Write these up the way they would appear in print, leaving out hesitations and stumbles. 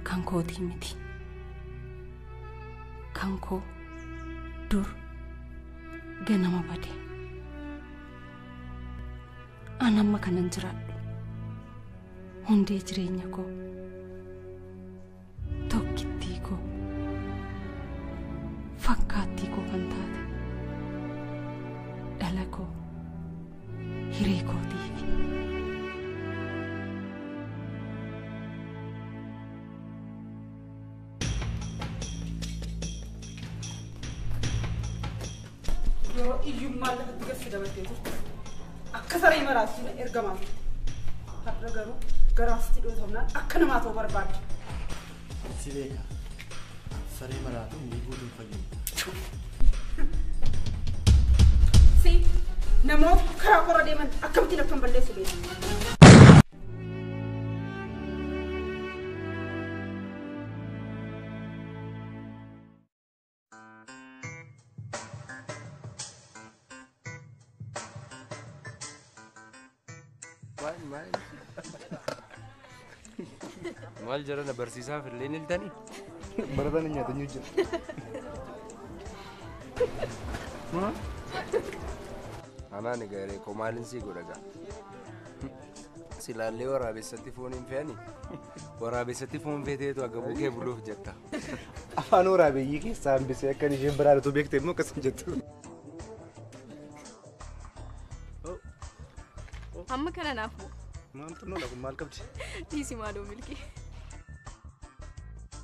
Kan kootii miti. Kan koo dur ganama bade. An amma kanan jiraadhu. Hundee jireenya koo. Tokkittii koo. Fakkaattii koo kan taate. Dhala koo. Hiree kootiifi. Yeroo iyyummaan lafatti gadi dabaltee turte. Akka saree maraatti ergamaa turte. Har'a garuu garaasitti dhootamnaan akka namaa ta'uu barbaadde. Si beeka. Saree maraatu ni guutuun fayyadu. Si namoota karaa korra deeman akkamittiin akkan balleessu beeku. Maal jarana barsiisaaf illee ni iltanii? Barataan hin nyaatan jira. Anaan egaa koo maalin sii godha gaa? Silaallee waraabessatti foon hin fe'ani? Waraabessatti foon feeteetu agabuu kee buluuf jetta. Afaan waraabeyyii keessaa hambisee akka isheen biraadhatu beekte immoo akkas hin jettu. Amma kana naaf bu'u. Maal xinnoodha kun maal qabdi? Dhiisi maaloo milkii.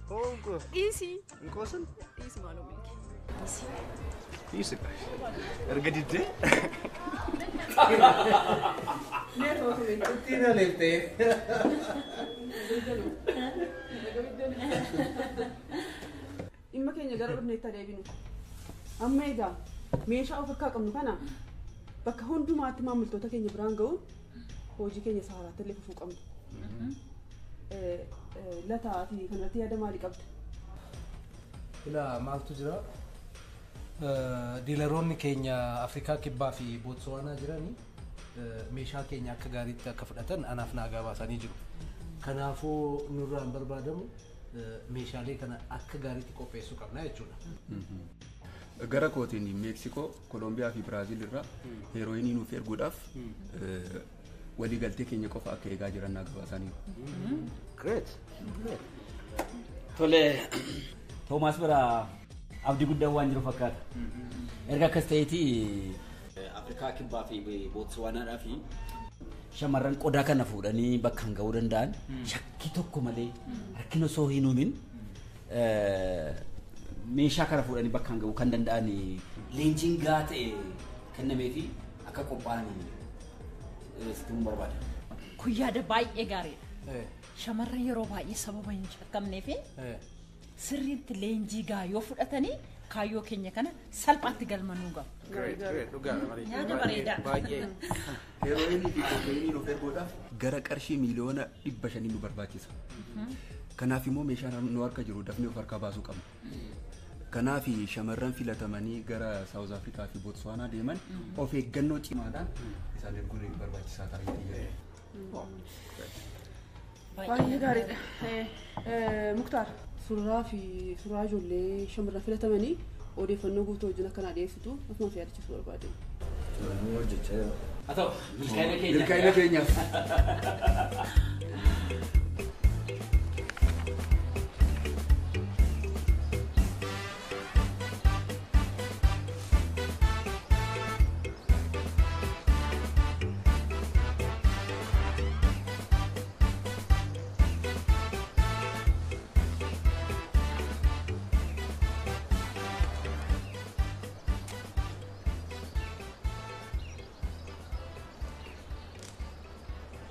Honkoo. Dhiisi. Nkoosan? Dhiisi maaloo milkii. Dhiisi. Dhiisi. Erga diddee. Ittiin aleeftee. Dhimma keenya gara dhufneetti adeeminu. Amma egaa meeshaa of harkaa qabnu kana bakka hundumaatti maamiltoota keenya biraan ga'uun hojii keenya saaraatti illee fufuu qabnu. Lataa fi kanarratti yaada maalii qabda? Ilaa maaltu jira? Diilaroonni keenya Afrikaa Kibbaa fi Bootsuwaanaa jiranii meeshaa keenya akka gaariitti akka fudhatan anaaf naagaa baasanii jiru. Kanaafuu nurraan barbaadamu meeshaalee kana akka gaariitti qopheessuu qabna jechuudha. Gara kootiin Meeksikoo, Koolombiyaa fi Biraaziil irraa heerooyinii nuuf erguudhaaf waliigaltee keenya qofa akka eegaa jiran naa gabaasaniiru. Great. Tole, Toomaas bira abdii guddaan waan jiru fakkaata. Erga akkas ta'eeti Afrikaa Kibbaa fi Bootsuwaanaadhaa fi shamarran qodaa kana fuudhanii bakka hin ga'uu danda'an shakkii tokko malee rakkina osoo hin uumin meeshaa kana fuudhanii bakka hin ga'uu kan danda'an leenjiin gahaa ta'e kennamee fi akka qophaa'an sitti barbaada. Kun yaada baay'ee gaariidha. Shamarran yeroo baay'ee sababa hin shakkamnee fi sirriitti leenjii gahaa yoo fudhatanii kaayyoo keenya kana salphaatti galmanuu gahu. Great, great, dhugaadha malee. Yaada bareedaa. Baay'ee. Heerooyinii fi kookeenii nuuf erguudhaaf gara qarshii 500,000 nu barbaachisa. Kanaaf immoo meeshaan nu harka jiru dafnee of harkaa baasuu qabna. Kanaaf shamarran filatamanii gara Saawuz Afrikaa fi Bootsuwaanaa deeman of eeggannoo cimaadhaan isaan erguun barbaachisaa ta'ee jira. Baay'ee gaariidha. Muktaar, suuraa fi suuraa ijoollee shamarran filatamanii odeeffannoo guutuu wajjin akkanaa dhiyeessitu akkuma si yaadachiisu barbaade. Hojjechaa jira. Haa ta'u, milkaa'ina keenyaaf. Milkaa'ina keenyaaf.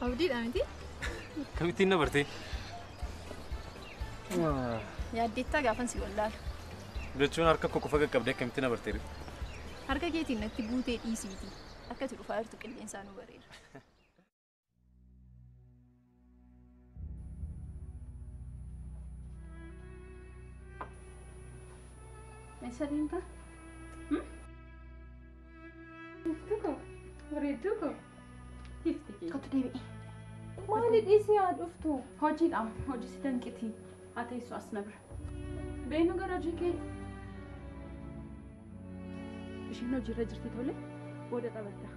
Abdiidha miti? Kamittiin na bartee? Yaaddeettaa gaafan si wallaalu. Jechuun harka koo qofa qaqqabdee akkamittiin na bartee? Harka keetiin natti buutee dhiisiiti. Akka ati dhufaa jirtu qilleensaa nu bareera. Eessa deemta? Iftuu koo, bareedduu koo. Ifti kee. Kottu deebi'i. Maali dhiisii haa dhuftu? Hojiidha, hojii si danqiti. Haa teessu as na bira. Beenu gara hojii kee. Isheen hojiirra jirti tole booda taphatta.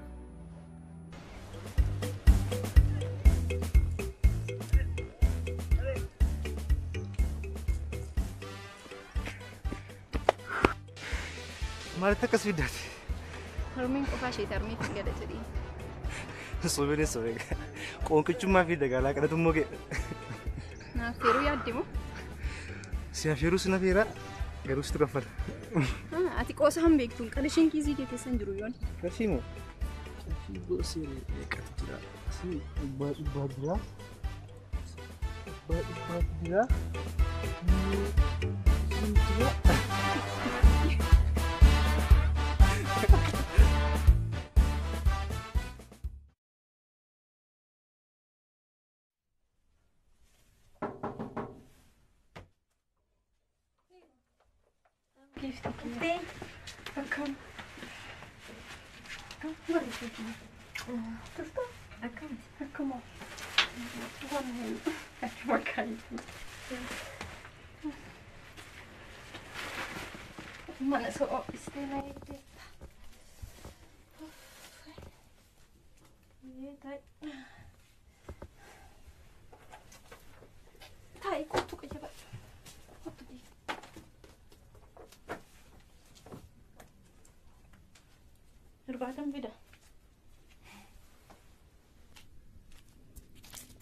Maalitti akkas fiddaati? Harmeen qofaa isheeti harmee hin gada jedhee. Sobeen sobee qoonqichummaa fi dagaalaa kadhatummoo kee. Naaf feeruu yaadde moo? Si afeeruu si nafeera garuu situ kaffala. Ati qoosa hin beektu qarshiin kiisii kee keessa hin jiru yoon. Qarshii moo? Qarshii goosee meeqatu jira? Si dhibbaa dhibbaa jira. Dhibbaa dhibbaatu jira. Jira. Akkam. Akkam bareedu. Turta? Akkam. Akkuma. Waan akkuma kaayyoo. Mana soo istee na eegdeetta. Taa'i kottu qayyabadhu. Kottu dhiifte. Irbaatan fida.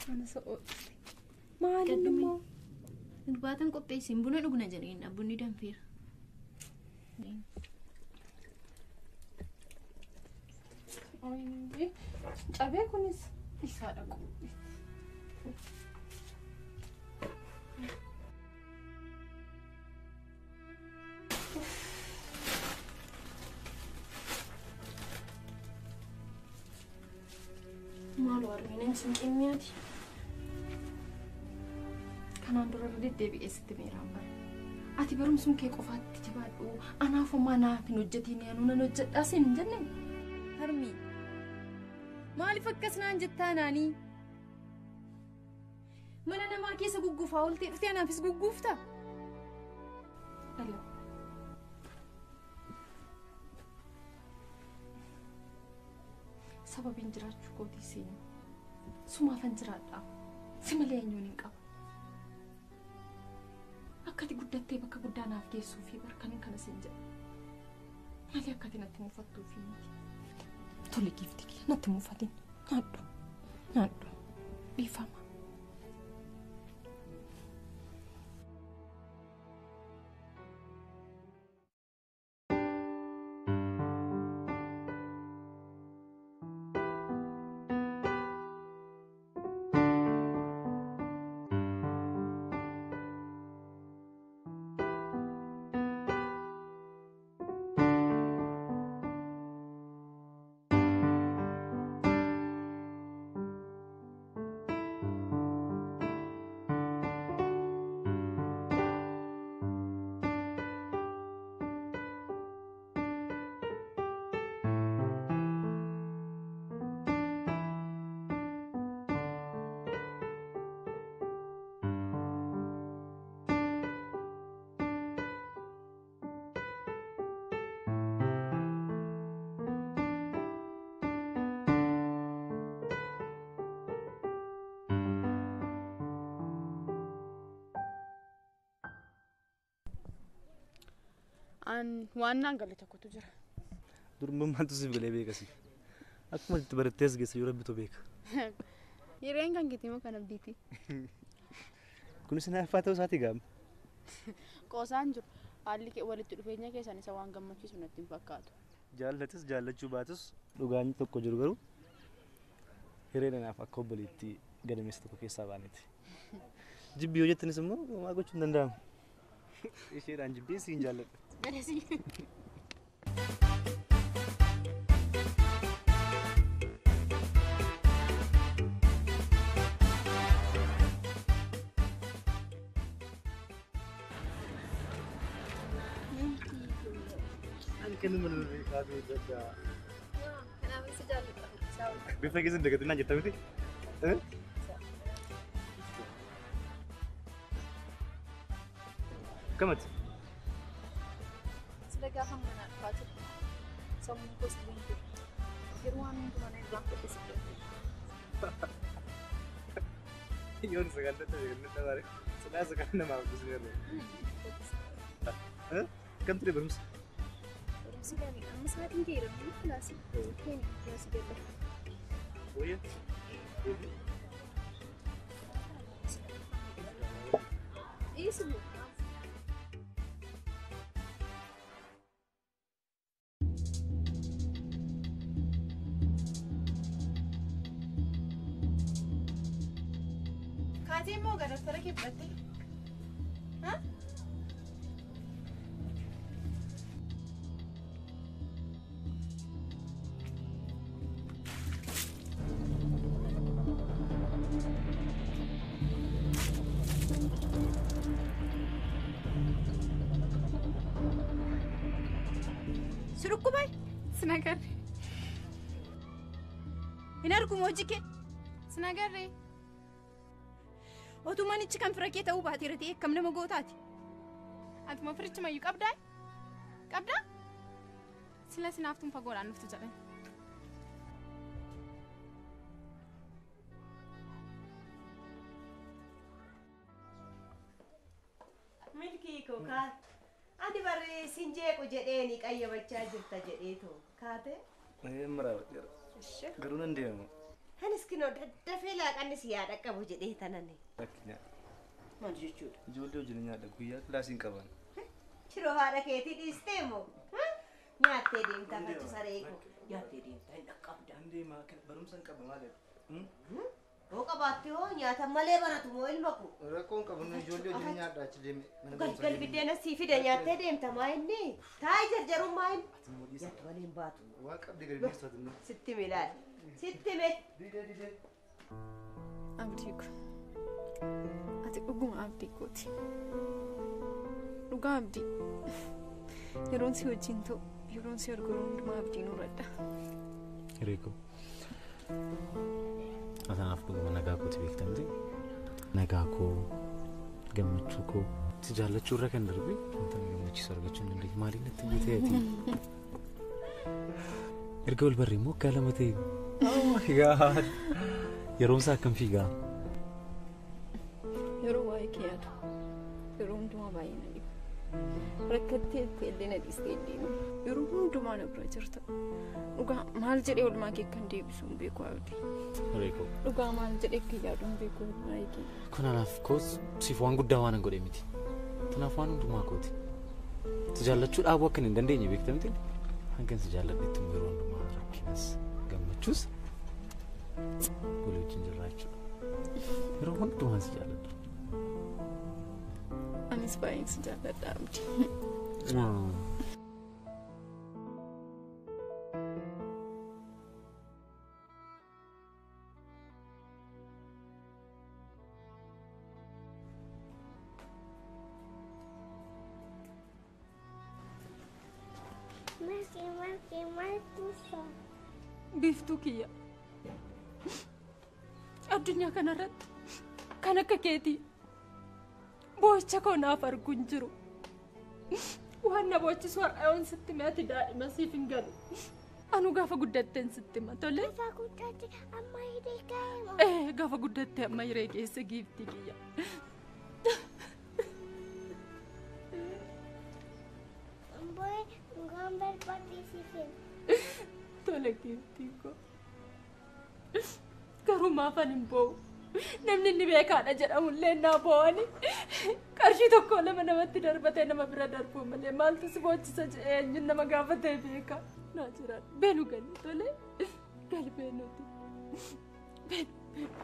Mana soo maali immoo? Irbaatan qopheessin buna dhugna jedheen bunni danfeera. Cabee kunis isaa dhaqu. Maaloo harmeen sin qimmiyaati. Kanaan dura irra deddeebi'ee sitti meeraan bara. Ati barumsuun kee qofaatti jabaadhu. Anaaf homaa naaf hin hojjetiin anuu nan hojjedhaa siin hin jenne. Harmii maaliif akkas naan jettaa naanii? Mana namaa keessa gugguufaa ooltee dhuftee anaafis gugguufta? Dhala. Sababiin jiraachuu kootii seenu. Sumaafan jiraadha. Si malee eenyuun hin qabu. Akka ati guddattee bakka guddaa naaf geessuu fi barkan kana siin jedha. Malee akka ati natti mufattuu fi miti. Tole giifti kiyya natti mufatin. Nyaadhu. Nyaadhu. Dhiifama. An waan naan galle tokkotu jira. Durbummaantu siif galee beekasi. Akkuma itti barattee as geesse yoo rabbitu beeka. Hireen kan keetii moo kan abdiiti? Kunis hinaaffaa ta'uu isaatii gaama. Qoosaan jiru haalli walitti dhufeenya keessan isa waan gammachiisu natti hin fakkaatu. Jaallatis jaallachuu baatus dhugaan tokko jiru garuu hireen anaaf akka obboleettii gadameessa tokko keessaa baaneeti. Jibbi yoo jettanis immoo homaa gochuu hin danda'amu. Isheedhaan jibbee siin jaalladha. Gadasi. Ani kennu mana beekaa jadda. Kanaaf si jaalladha. Bifa keessan dagatinaa jetta miti? Akkamati? Sila gaafa manaa dhufaa jirtu sammuun koos illee hin jiru. Yeroo waan hundumaa na irraan fedhe si jedhu. Yoon sagal dadhabe kan dadhabaare silaa sagal namaaf gusneerre. Akkam ture barumsa? Barumsi gaariidha. Amma sa'aatiin ga'eera miti kilaasii. Keenya kilaasii galla. Wayya? Dhiisi moo? Kaatee immoo gara daftara kee fudhattee? Si dhukkubay? Sin agarre. Hin argumu hojii kee? Sin agarre. Otuu manichi kan fira kee ta'uu baateera ta'e akkam nama gootaati? Atuma firichi mayyuu qabdaa? Qabdaa? Sila sinaaftuun fagoodhaan dhuftu jedhan. Milkii koo kaa ani barree sin jeequ jedheeni qayyabachaa jirta jedheetu kaate. Maraabadheera. Garuu nan deema. Anis kinoo daddafee laaqanni si yaa dhaqqabu jedhee tanani. Rakkina. Maal jechuudha? Ijoollee wajjin nyaadha guyyaa kilaasii hin qaban. Shiroo haadha keetii dhiistee moo? Nyaattee deemtaa fachu saree koo. Nyaattee deemtaa hin dhaqqabda. Nan deema barumsa hin qaba maal jedhu. Hoo qabaatte hoo nyaata malee baratu moo ilma koo? Rakkoo hin qabu ijoollee wajjin nyaadha achi deeme. Galgal biddeena sii fida nyaattee deemta maa inni? Taayi jarjarummaa maa inni? Nyaata malee hin baatu. Waa qabdi gadi dhiistu. Sitti milaali. Sitti mee. Didee didee. Abdii ko. Ati dhuguma abdii kooti. Dhugaa abdii. Yeroon si wajjin ta'u, yeroon si argu yeroo hundumaa abdiin horadha. Hiree koo. Atanaaf dhuguma nagaa kooti beekta miti? Nagaa koo, gammachuu koo, si jaallachuu irra kan darbe wanta na gammachiisu argachuu hin dandeenye. Maaliin natti buutee ati? Erga wal barree immoo waggaa 2 ta'e. Oh my God! Yeroon isaa akkam fiigaa? Yeroo waa'ee kee yaadu yeroo hundumaa baay'ee na dhiba. Rakkattee illee na dhiistee illee yeroo hundumaa na bira jirta. Dhugaa maal jedhee oolmaa kee kan deebisu hin beeku abdii. Hiree koo. Dhugaa maal jedhee akka yaadu hin beeku waa'ee kee. Kun anaaf koos siif waan guddaa waan hin godhe miti. Kanaaf waan hundumaa kooti. Si jaallachuu dhaabuu akka hin dandeenye beekta miti? Hangan si jaalladhetti yeroo hundumaa rakkinas gammachuus walii wajjin jirra jechuudha. Yeroo hundumaa si jaalladha. Anis baay'een si jaalladha abdii. Biiftuu kiyya. Addunyaa kanarratti kan akka keetii boo'icha koo naaf argu hin jiru. Waan na boochisu har'a yoon sitti hime ati daa'ima siif hin galu. Anu gaafa guddatteen sitti hima tole. Gaafa guddatte amma hiree ga'e moo? Gaafa guddatte amma hiree geesse giiftii kiyya. Boo'ee dhugaan barbaadde siif hima. Tole giiftii koo. Garuu maafan hin boo'u. Namni inni beekaadha jedhamullee naa boo'ani. Qarshii 1 2 namatti darbatee nama bira darbuu malee maaltu si boochisa jedhee eenyuun nama gaafatee beeka. Naa jiraadha. Beenu gali tole. Gali beenuti. Beenu beenu.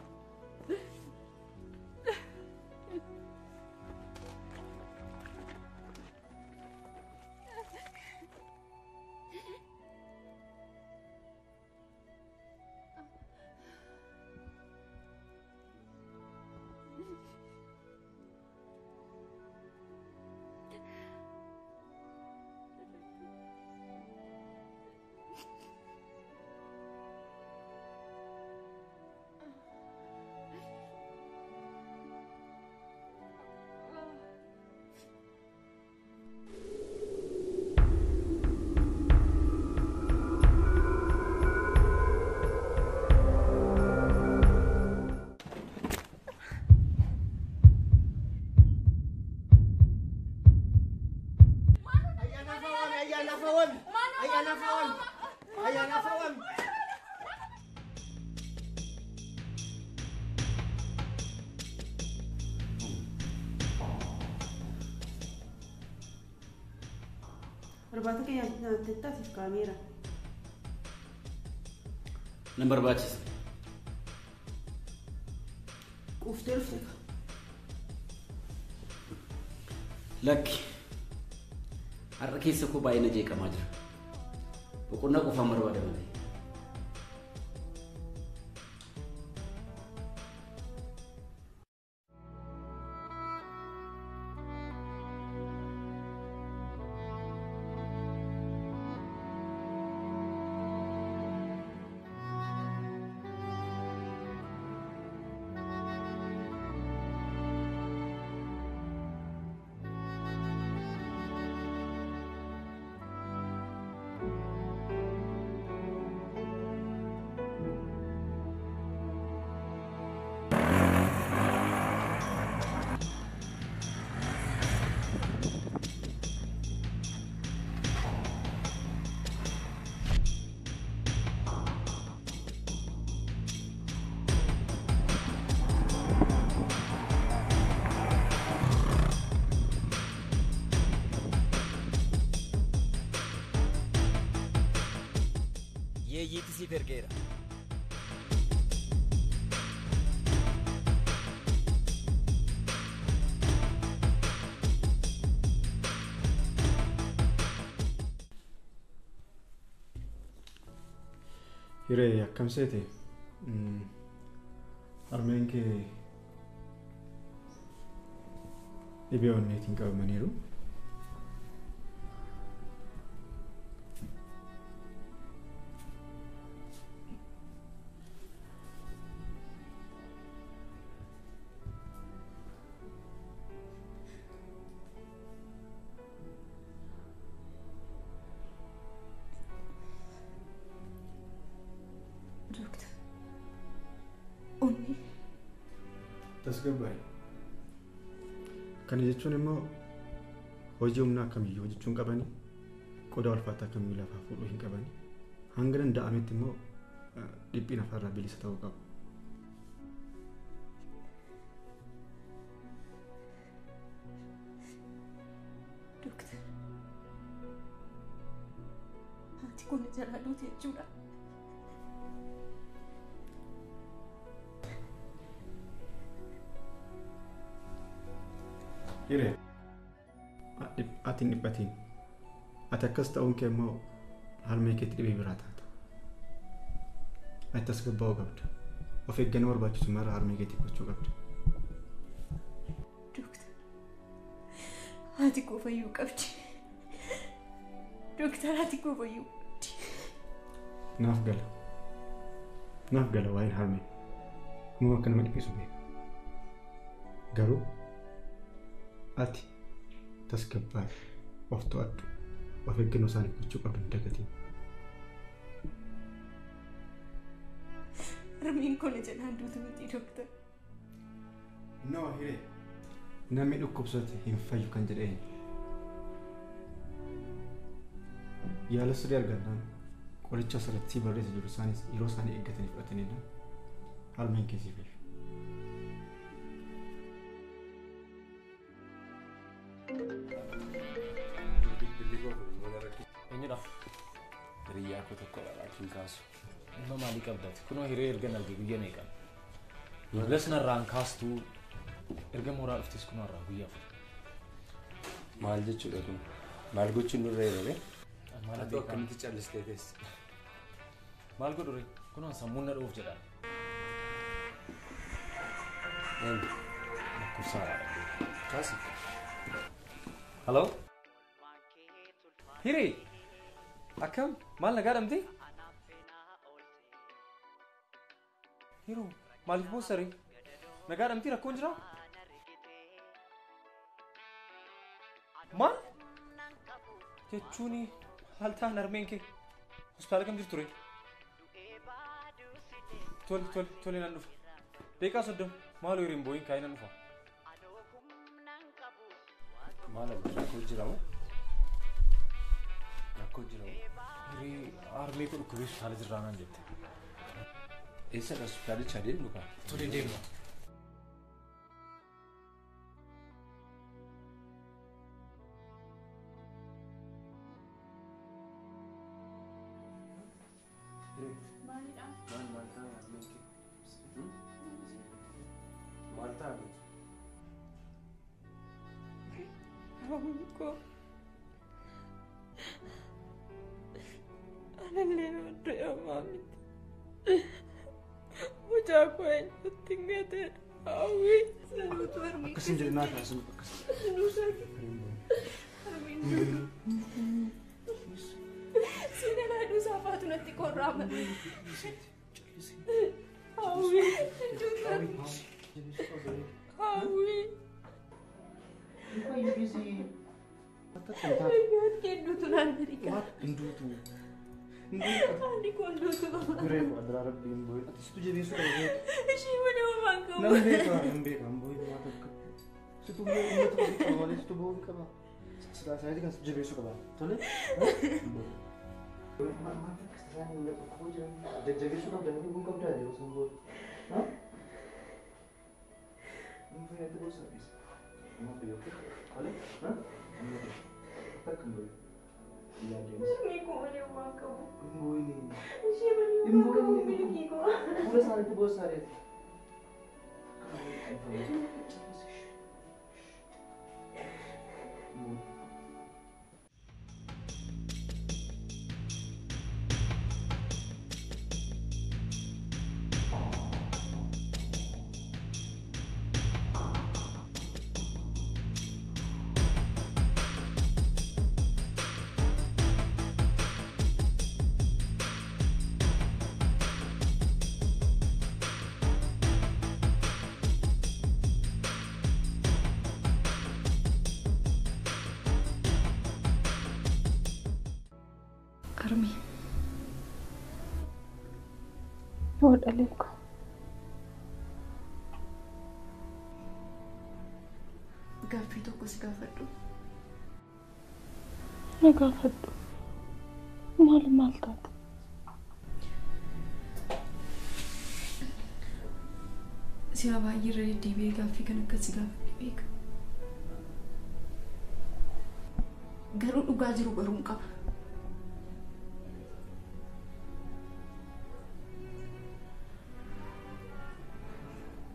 Ayyaana fawwami. Ayyaana fawwami. Ayyaana fawwami. Irbaata kee nyaattettaa siif kaameera. Nan barbaachisa. Quuftee dhufte ka. Lakki har'a keessa koo baay'ee na jeeqamaa jira. Boqonnaa qofaan barbaada malee. Yeeyyiitti siif ergeera. Hiree akkam seete? Harmeen kee dhibee onneetiin qabamaniiru. Doktor, onni Tasgabbaa'e. Kana jechuun immoo hojii humnaa kamiyyuu hojjechuu hin qabani, qodaa ulfaataa kamiyyuu lafaa fuudhuu hin qabani, hanga danda'ametti immoo dhiphina afaarraa bilisa ta'uu qabu. Doktor, haati kun jalaa duute jechuudha. Hiree, ati hin dhiphatiin. Ati akkas ta'uun kee immoo harmee keetti dhibee biraa taata. Ati tasgabbaa'uu qabda. Of eeggannoo barbaachisu mara harmee keetiif gochuu qabda. Doktor, haati koo fayyuu qabdi. Doktor, haati koo fayyuu qabdi. Naaf gala. Naaf gala waa'een harmee. Hamma akka nama dhiphisu beeka. Garuu ati tasgabbaa'i, of to'adhu, of eeggannoo isaaniif gochuu qabdu hin dagatiin. Harmeen koo na jalaan duutu miti doktor. No, Hiree. Namni dhukkubsate hin fayyu kan jedhe eenyu? Yaala sirrii argannaan qoricha asirratti barreessa jiru isaanis yeroo isaanii eeggatanii fudhatanidha. Harmeen kee si fayyu. Eenyudha? Hiriyyaa koo tokkodha laakiin kaasu. Dhimma maalii qabdati? Kunoo hiree erga arge guyyaa meeqa? Bilbilas narraan kaastuu erga mooraa dhuftes kunoo har'aa guyyaa afur. Maal jechuudha kun? Maal gochuun nurra yeroo? Maal Ati akkamitti callistee teesse? Maal godhu ree? Kunoo sammuun na dhoof jedha. Eenyu? Lakkoofsaadha. Kaasi. Hello? Hiree! Akkam? Maal nagaa dhabde? Hiroo, maaliif boossa ree? Nagaa dhabdee rakkoon jiraa? Maal? Jechuun haal ta'an harmeen kee hospitaala kam jirtu ree? Tole, tole, tole nan dhufa. Daqiiqaa 30 maaloo hireen boo'iin kaa'ee nan dhufa. Maal abdii rakkoo jira moo? Rakkoo jira. Hiree harmee koo dhukkubee hospitaala jirraa naan jette. Eessadha hospitaalicha deemnu kaa? Tole deemna. Maalidha? Maal ta'a harmeen kee? Maal ta'a beektu? Hawwii koo. Anallee nama du'e homaa miti. Mucaa koo eenyutti hin gateedha. Hawwii. Akkas hin jedhin naa kaasin akkas. Seenaan aduu saafaatu natti qorraama. Hawwii. Hawwii. Hinduutu naan jedhi. Hinduutu. Ani koo hinduutu. Guree koo adda rabbi hin booyin. Ati situ jabeessuu qaba. Ishee malee homaa hin qabu. Nan beeka hin booyin waa takka. Situ uummata ofii qaba malee situ boo'uu qaba. Silaa isaaniitii kan situ jabeessuu qaba. Tole. Maal takka isaan hin qabu jiran. Jajjabeessuu qabda inni kun qabdaa yeroo sun booda. Hin fayyadu gosa dhiisa. Amma fayyadu. Tole. Takka hin booyin. Harmee koo malee homaa hin qabu. Hin booyin. Ishee malee homaa hin qabu milkii koo. Fuula isaaniitti boossa sareeti. Harmee. Yoo dhalee koo. Gaaffii tokko si gaafadhu. Na gaafadhu. Maal maal taate? Si'a baay'ee irra deddeebi'ee gaaffii kan akkas si gaafadhe beeka. Garuu dhugaa jiru baruun qaba.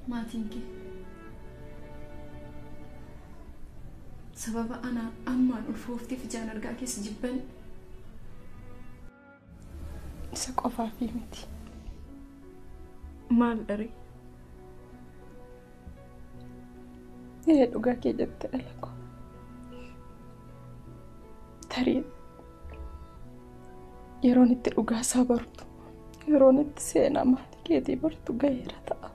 Maatiin kee sababa ana ammaan ulfoofteef ijaan argaa keessa jibban isa qofaafii miti. Maal dharee? Ee dhugaa kee jette dhala koo. Tarii yeroon itti dhugaa isaa bartu, yeroon itti seenaa maatii keetii bartu gaheera ta'a.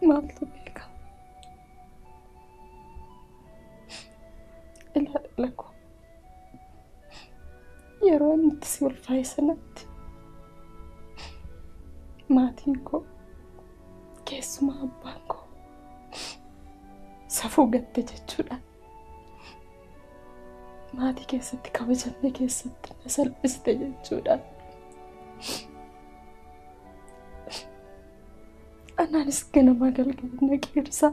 Maaltu beeka? Ilaa dhala koo. Yeroo inni itti si ulfaa'e sanatti maatiin koo keessumaa abbaan koo safuu gatte jechuudha. Maatii keessatti kabajamne keessatti na salphiste jechuudha. Anaanis ganama galgala na qeersaa.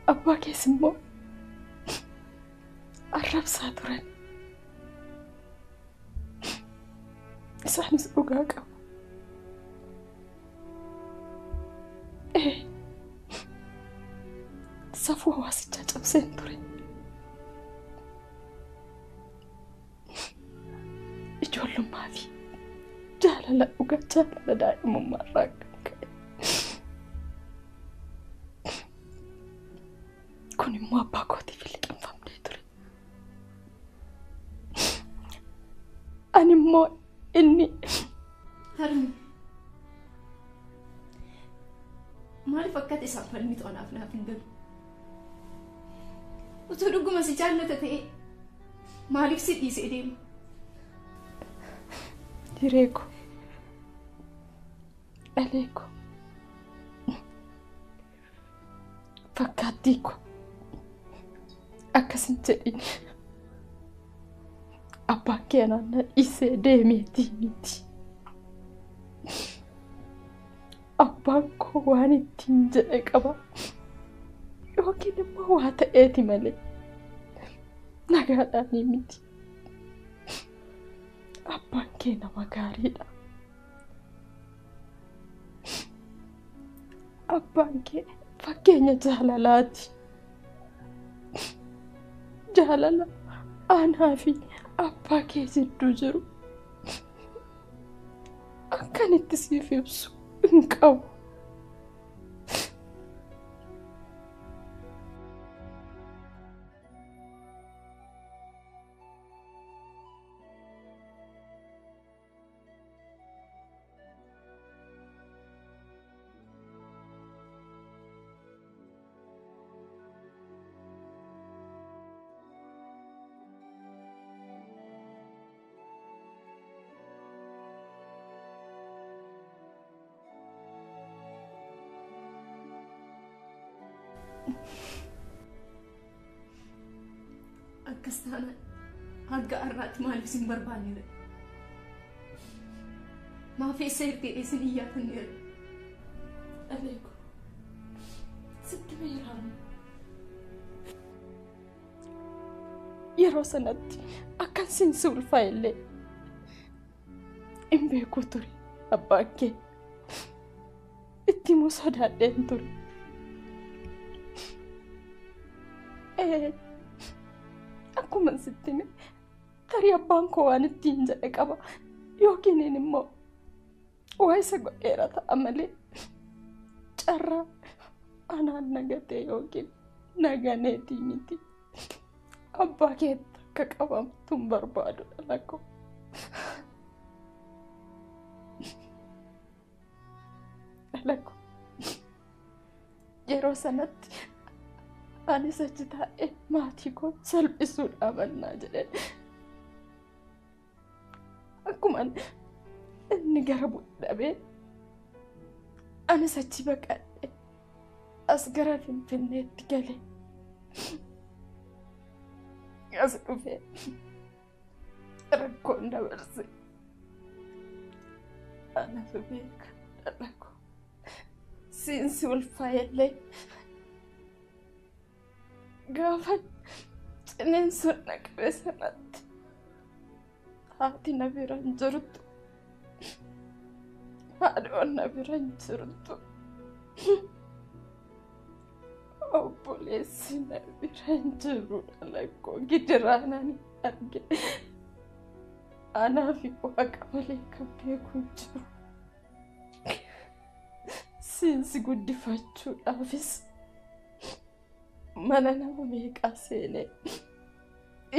Abbaa kees immoo arrabsaa turan. Isaanis dhugaa qabu. Safuu hawaasichaa cabseen ture. Ijoollummaa fi jaalala dhugaa jaalala daa'imummaa irraa kan ka'e. Kun immoo abbaa kootiif liqimfamnee ture. Ani immoo inni. Harmi. Maaliif akkati isaan falmitu anaaf naaf hin galu? Utuu dhuguma si jaallata ta'e maaliif si dhiisee deema? Hiree koo, dhalee koo, fakkaattii koo, Akkas hin jedhin. Abbaan kee anaan na dhiisee deemeetii miti. Abbaan koo waan ittiin jedhe qaba. Yookiin immoo waa ta'eeti malee nagaadhaanii miti. Abbaan kee nama gaariidha. Abbaan kee fakkeenya jaalalaati. Jaalala anaa fi abbaa kee jidduu jiru akkan itti siif ibsu hin qabu. Akkas taanaan hanga har'aatti maaliif isin barbaanneera? Maaf eessa ergee isin iyyaafanneera? Dhaleeko sitti beeramu. Yeroo sanatti akkan siin si ulfaa'e illee hin beeku ture abbaan kee. Itti himuu sodaadheen ture. Akkuma sitti hime tarii abbaan koo waan ittiin jedhe qaba yookiin immoo waa isa godheera ta'a malee carraa anaan nagatee yookiin naganeetii miti. Abbaa keetti akka qabamtu hin barbaadu dhala koo. Dhala koo yeroo sanatti anis achi taa'ee maatii koo salphisuu dhaabannaa jedheen. Akkuma inni gara bu'e dhabee anis achi baqadhee as gara Finfinneetti galee as dhufee rakkoon dabarse. Anatu beeka dhala koo. Siinsi ulfaa'ellee gaafa ciniinsuun na qabe sanatti haati na bira hin jirtu, haadhoon na bira hin jirtu, obboleessi na bira hin jiru dhala koo. Gidiraa ani arge anaa fi waaqa malee kan beeku hin jiru. Siinsi guddifachuudhaafis mana nama meeqaa seenee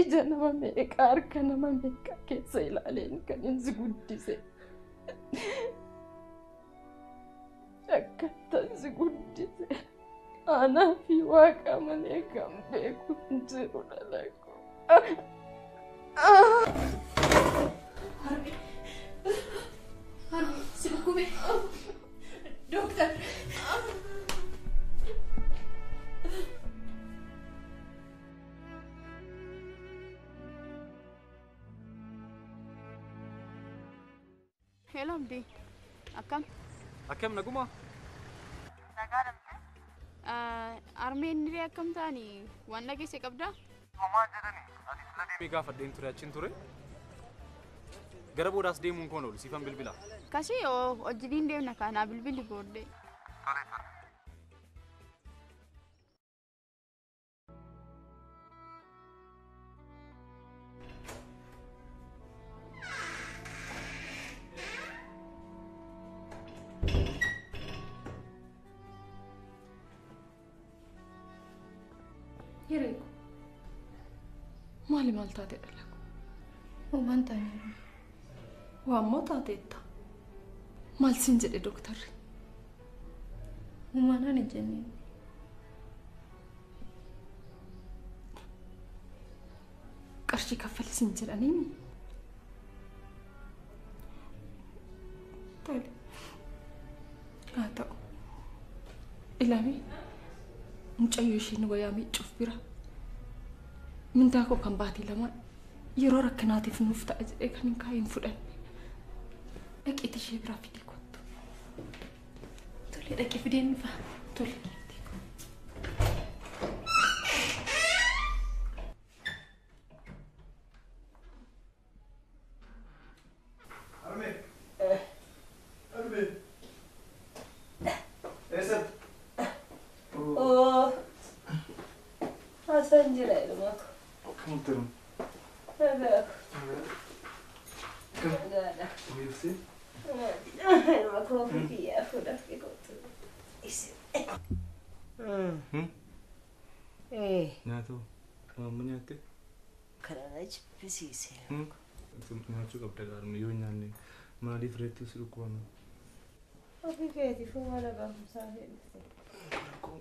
ija nama meeqaa harka nama meeqaa keessa ilaaleen kan inni guddise. Akkattan si guddise anaa fi waaqa malee kan beeku hin jiru dhala koo. Harmi, harmi, si dhukkube. Dooktar. Hello, Abdi. Akkam? Akkam naguma? Nagaadha. Armeen diree akkam ta'anii waan dhageesse qabdaa? Homaa jedhani ati sila deemee gaafadheen ture achiin ture. Gara boodaas deemuun koon oolu siifan bilbila. Kasii hojii deemna kanaa bilbilli booddee. Tole tole. Hireeko maali maal taate dhala koo? Homaan taaneera. Waammoo taateetta. Maal siin jedhe dooktarri? Homaan ani jenneen. Qarshii kaffali siin jedhaniimi? Tole. Haa ta'u. Ilaami mucayyoo isheen wayaa miiccuuf bira Mindaa koo kan baatii lama yeroo rakkinaatiif nuuf ta'a jedhee kan hin kaa'iin fudhanne. Dhaqeetii ishee biraa fidee kottu. Tole dhaqee fideen dhufa. Tole. Nyaatu amma nyaatte? Kana jibbisiise. Nyaachuu qabda gaaruma yoo nyaanne maaliif reettuu si dhukkubanna? Ofii keetiifuu mana barumsaa dhufte.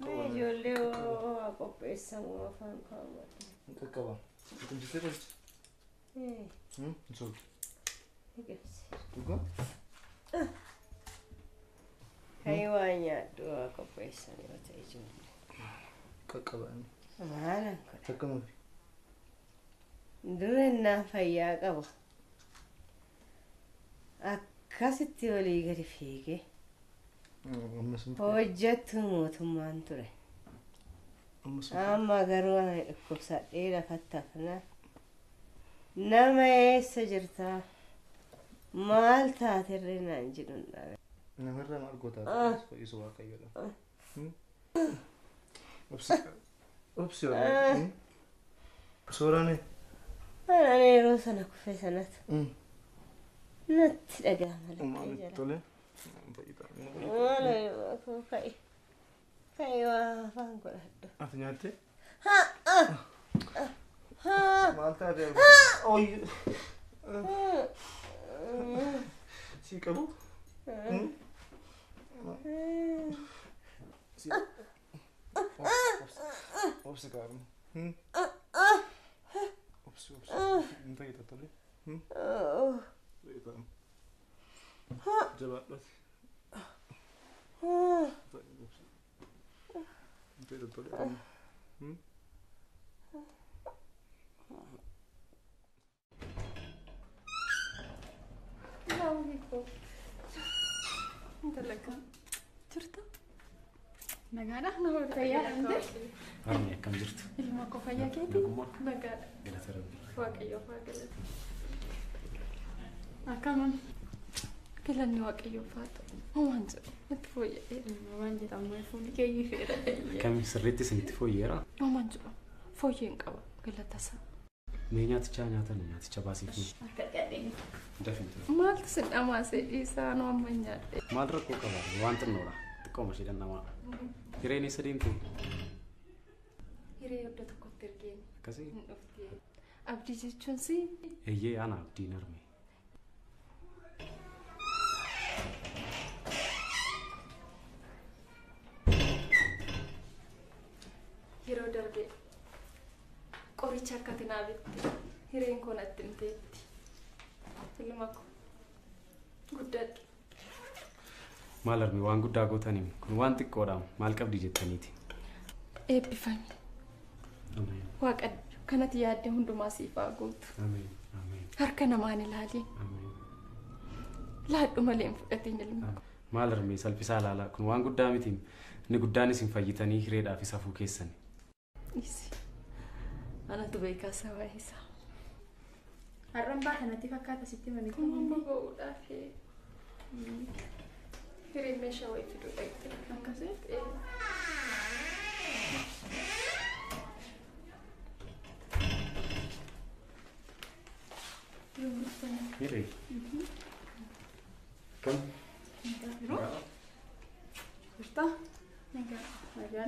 Mee ijoollee waa qopheessamu afaan kaawwadhu. Qaqqaba. Tumsitee qoricha? Hin sobdu. Liqimsi. Dhugaa? Kayi waa nyaadhu waa qopheessan yoo ta'e ijoollee. Qaqqaba. Maalan godha? Akkamitti? Dura innaa fayyaa qaba. Akkasitti olii gadi fiigee hojjettu mootummaan ture. Amma garuu ani dhukkubsadhee lafatti hafnaa. Nama eessa jirtaa? Maal taaterree naan jedhu hin dhabe. Namarraa maal gootaa fayyisu Waaqayyoodha. Obsi Waaqayyo. Suuraan Ani yeroo sana kufe sanatu natti dhaga'ama lakkee jala. Tole. Maal ka'i. Ka'i waa afaan godhadhu. Ati nyaatte? Maal taate? Oyi. Si qabu? Si. Obsi gaaruma. Obsi obsi. Hin fayyada tole. Fayyada. Jabaadhu. Hin fayyada tole. Intala kam jirta? Nagaadha? Fayyaadha miti? Harmi akkam jirtu? Ilma koo fayyaa keetii? Nagaadha. Galata Rabbii. Waaqayyoof haa galatu. Akkam Galanni Waaqayyoof haa ta'u. Homaan jedhu natti fooyya'eera. Waan jedhamu fuulli kee ifeera. Akkami sirriitti isinitti fooyyeera? Homaan jedhu fooyyeen qaba galata isaa. Mee nyaaticha nyaatan nyaaticha baasiif. Akka gadheen. Dafin ture. Maaltu sin dhamaasee dhiisaa nu amma nyaadhe. Maal rakkoo qaba? Waan xinnoodha. Xiqqooma ishee dhandhamaa. Hireen eessa deemte? Hiree iddoo tokkotti ergeen. Akkasii? Hin dhufte. Abdii jechuun si? Eeyyee ana Abdiin harme. Yeroo darbe qoricha akka ati naa bitte hireen koo natti himteetti. Ilma koo guddadhu. Maal harme waan guddaa gootaniim kun waan xiqqoodha maal qabdi jettaniiti. Eebbifami. Waaqa kanatti yaadde hundumaa siif haa guutu. Ameen. Ameen. Harka namaan ilaali. Laadhu malee hin fudhatin ilma koo. Maal harme salphisaa ilaalaa kun waan guddaa miti inni guddaan isin fayyitanii hireedhaaf isa hafuu keessani. Isi. Anatu beekaa sabaa isaa. Har'aan baata natti fakkaata sitti mani. Kun amma ba'uudhaaf hireen meeshaa wayii fiduu dhaqxe. Akkasii? Hiree. Kam? Yeroo? Jirtaa? Nagaa. Nagaa.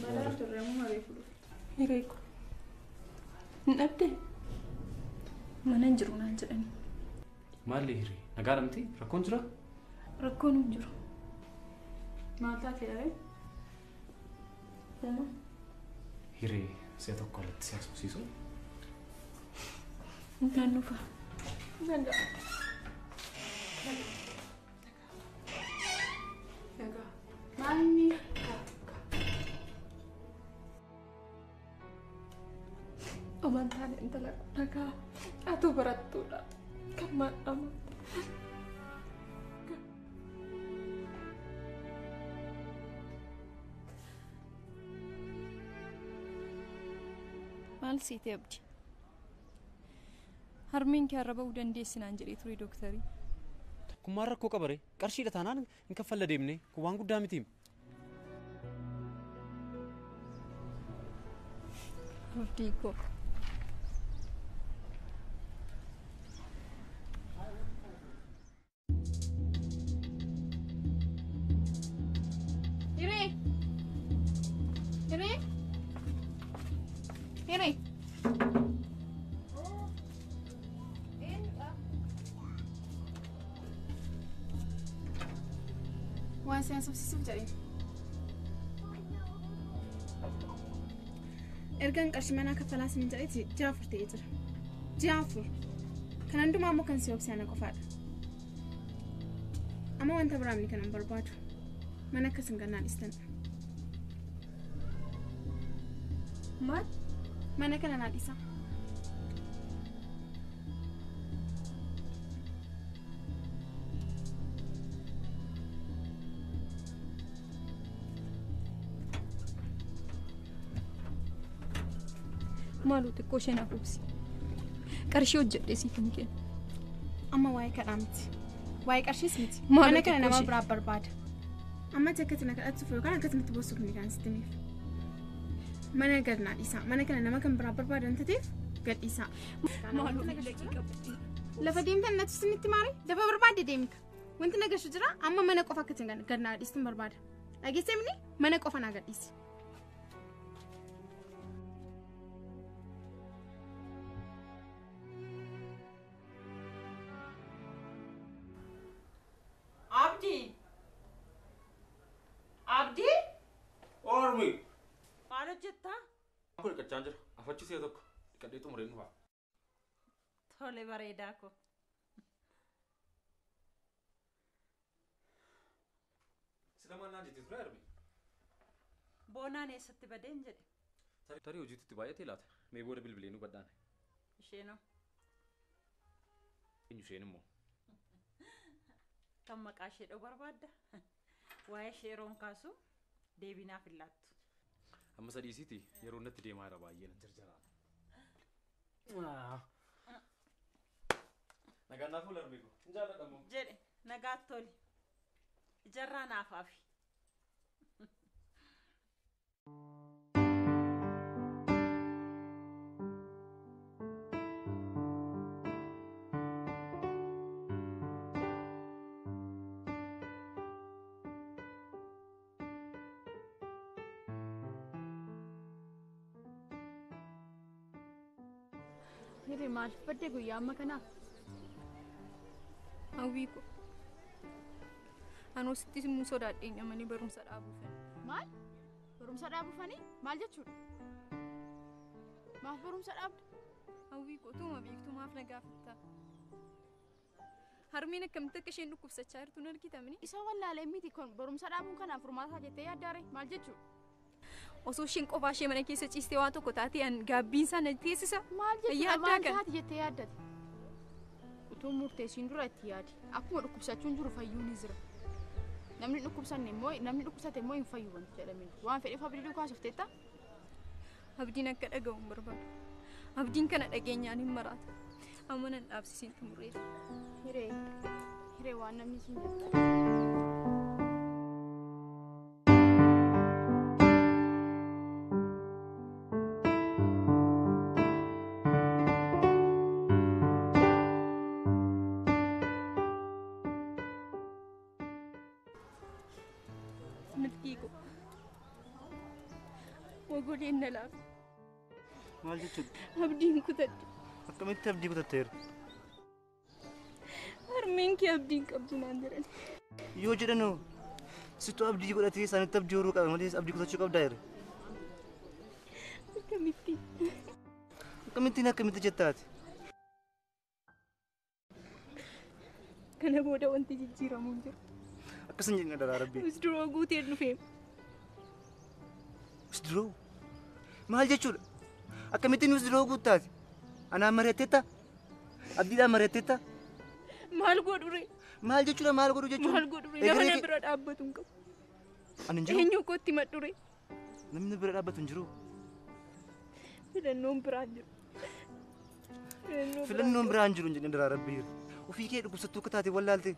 Balaa turre ammoo marii fudhu. Hiree koo. Hin dhabdee? Mana hin jiru naan jedhani. Maalli hiree? Nagaadha miti? Rakkoon jira? Rakkoon hin jiru. Maal taate dhabee? Homaa. Hiree si'a tokko alatti si haasofsiisu. Nagaan dhufa. Nagaa. Nagaa. Maal inni? Amantaan intala nagaa atu barattuudha. Kan maadhamu. Maal siite abdi? Harmeen kee arraba dandeessi naan jedhee ture dooktarii. Kun maal rakkoo qaba ree? Qarshiidha taanaan hin kaffalla deemne kun waan guddaa miti. Abdii koo. Hiree! Hiree! Hiree! Waan si haasofsiisuuf jedhee. Ergaan qarshii manaa kaffalaa isin jedheeti ji'a 4 ta'ee jira. Ji'a 4. Kan hundumaa immoo kan si obse ana qofaadha. Amma wanta biraa miti kanan barbaadu. Mana akkas hin gannaan dhiistan. Maal? Mana kana naa dhiisa. Maaloo xiqqoo ishee naaf obsi. Qarshii hojjedhee siif hin kennu. Amma waa'ee kadhaa miti. Waa'ee qarshiis miti. Mana kana nama biraa barbaada. Amma akkatti na kadhachuuf yookaan akkatti natti boossuuf ni kan sitti himeef. Mana gad naa dhiisaa. Mana kana nama kan biraa barbaadan ta'eef gad dhiisaa. Maaloo daqiiqa. Lafa deemtan natti isinitti maari? Lafa barbaadde deemta. Wanti na gashu jira amma mana qofa akkatti gad naa dhiistuun barbaada. Dhageessee mini mana qofa naa gad dhiisi. Abdi! Abdi! Ormi! Maal hojjettaa? Kun dhiqachaa jira. Afachisee tokko dhiqadhee xumureen dhufa. Tole bareedaa ko. Sila maal naan jettee ture Armi? Boonaan eessatti badeen jedhe. Tarii hojiitu itti baay'atee laata? Mee booda bilbilee nu badhaane. Isheenoo? Eenyu isheen immoo? Kan maqaa ishee dha'u barbaadda. Waa'ee ishee yeroon kaasu deebii naaf hin laattu. Amma sadiisiiti yeroo natti deemaa jira baay'ee nan jarjaraa. Nagaan naaf oola Armeeko. Hin jaalladha immoo. Jedhe nagaatti toli. Ijarraa naaf hafi. Hiree maaliif badde guyyaa amma kanaaf? Hawwii ko. Anoo sitti immoo sodaadheen amanii barumsa dhaabuufani. Maal? Barumsa dhaabuufani? Maal jechuudha? Maaf barumsa dhaabda? Hawwii ko utuma beektu maaf na gaafatta? Harmeen akkamitti akka isheen dhukkubsachaa jirtu hin argitamni? Isa wallaalee miti kun barumsa dhaabuun kanaaf furmaataa jettee yaaddaare maal jechuudha? Osoo isheen qofaa ishee mana keessa ciistee waan tokko taatee an gaabbiin isaa na teessisa. Maal jechuudha? Maal taate jettee yaaddate? Utuu murteessiin dura itti yaadi. Akkuma dhukkubsachuun jiru fayyuun ni jira. Namni dhukkubsanne immoo namni dhukkubsate immoo hin fayyu wanti jedhameen. Waan fedheef abdii duukaa softeetta? Abdiin akka dhaga'u hin barbaadu. Abdiin kana dhageenyaan hin maraata. Amma nan dhaabsisiin xumureera. Hiree hiree waan namni siin jedhu. Mogoleen na laafe. Maal jechuudha? Abdiin kutadhe. Akkamitti abdii kutatteera? Harmeen kee abdiin qabdu naan jedhan. Yoo jedhanoo sittuu abdii godhatee isaanitti abdii horuu qaba malee abdii kutachuu qabdaa jira. Akkamitti? Akkamittiin akkamitti jettaati? Kana booda wanti jijjiiramu hin jiru. Akkas hin jedhin adaraa Rabbii. Misdiroo guuteen dhufee. Misdiroo? Maal jechuudha? Akkamittiin withdraw guuttaati? Anaan mari'atteetta? Abdiidhaan mari'atteetta? Maal godhu ree? Maal jechuudha maal godhu jechuudha? Maal godhu ree? Nama na bira dhaabbatu hin qabu. Ani hin jiru. Eenyu kootti madhu ree? Namni bira dhaabbatu hin jiru. Filannoon biraan jiru. Filannoon biraan jiru hin jedhin daraa rabbi. Ofii kee dhukkubsattuu akka taate wallaalte.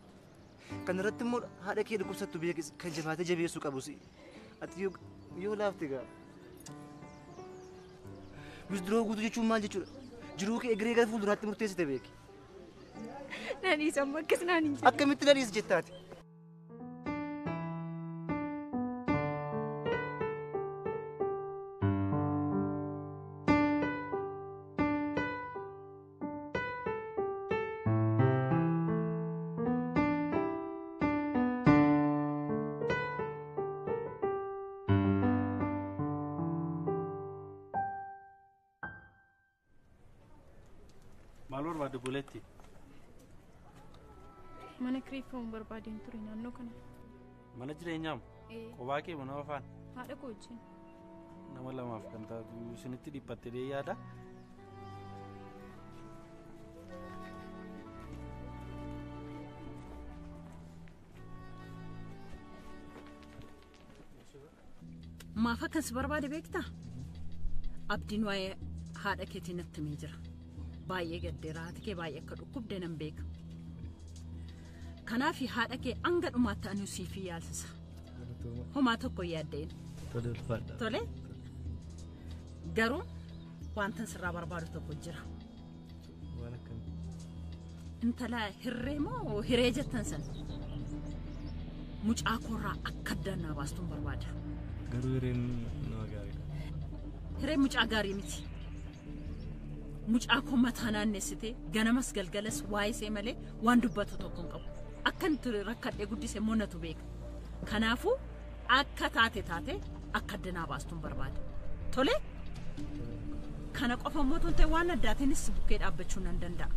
Kan irratti immoo haadha kee dhukkubsattu beekis kan jabaatee jabeessuu qabus. Ati yoo laafte gaa. Withdraw guutuu jechuun maal jechuudha? Jiruu kee egeree gara fuulduraatti murteessite beeki. Na dhiisa amma akkas naan hin jedhin. Akkamitti na dhiisa jettaati? Maal barbaadde buleetti? Mana kireeffamu barbaadeen ture naannoo kana. Mana jireenyaam? Kophaa kee mana afaan? Haadha koo wajjin. Nama lamaaf kan taatu isinitti dhiphattee yaada. Maaf akkan si barbaade beektaa? Abdiin waa'ee haadha keetii natti himee jira. Baay'ee gaddeera haati kee baay'ee akka dhukkubde nan beeka. Kanaaf haadha kee hanga dhumaatti ani siif yaalsisa. Homaa tokko yaaddeen. Tole ulfaadha. Tole. Garuu wanta sirraa barbaadu tokko jira. Waan akkamii? Intala hirree moo hiree jettan san? Mucaa koorraa akka addaan naa baastuun barbaada. Garuu hireen nama gaariidha. Hireen mucaa gaarii miti. Mucaa koo mataa naannessitee ganamas galgalas waa'ee ishee malee waan dubbatu tokko hin qabu. Akkan ture rakkadhee guddise immoo natu beeka. Kanaafuu akka taate taate akka adda naa baastuun barbaada. Tole? Kana qofa immoo tun ta'e waan addaatiinis bukkee dhaabbachuu nan danda'a.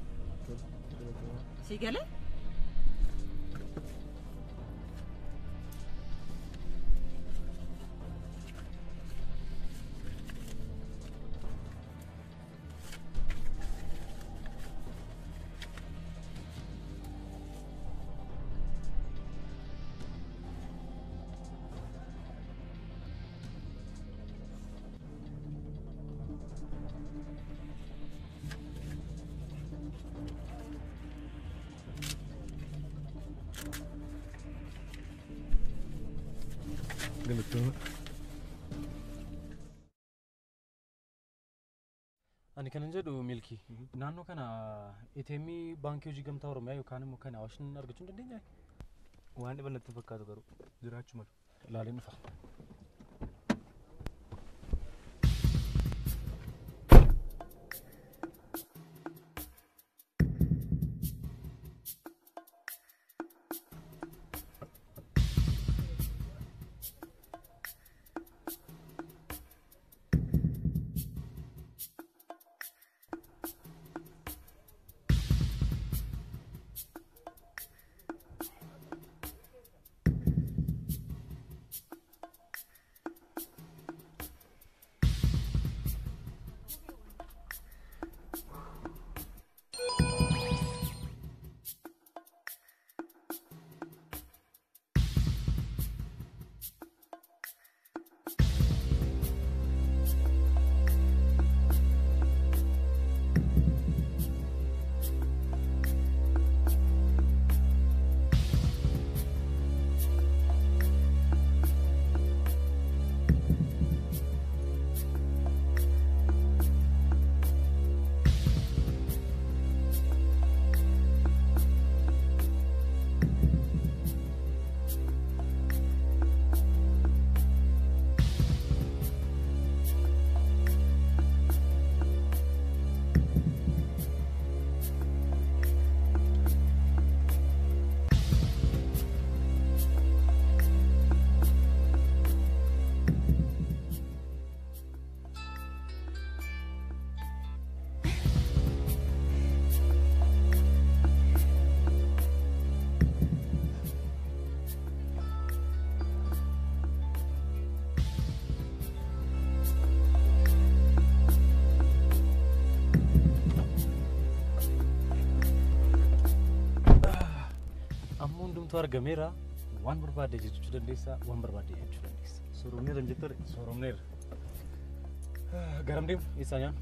Si galee? Ani kanan jedhu Milkii, naannoo kana ATM baankii hojii gamtaa Oromiyaa yookaan immoo kan Awaashin argachuu hin dandeenyaa? Waan dhiban natti fakkaatu garuu jiraachuu malu. Ilaaleen dhufa. Hundumtuu argameera. Waan barbaadde jechuu dandeessa, waan barbaadde jechuu dandeessa. Sooromneerra hin jettu? Sooromneerra. Garam deemu? Eessaa nyaannu?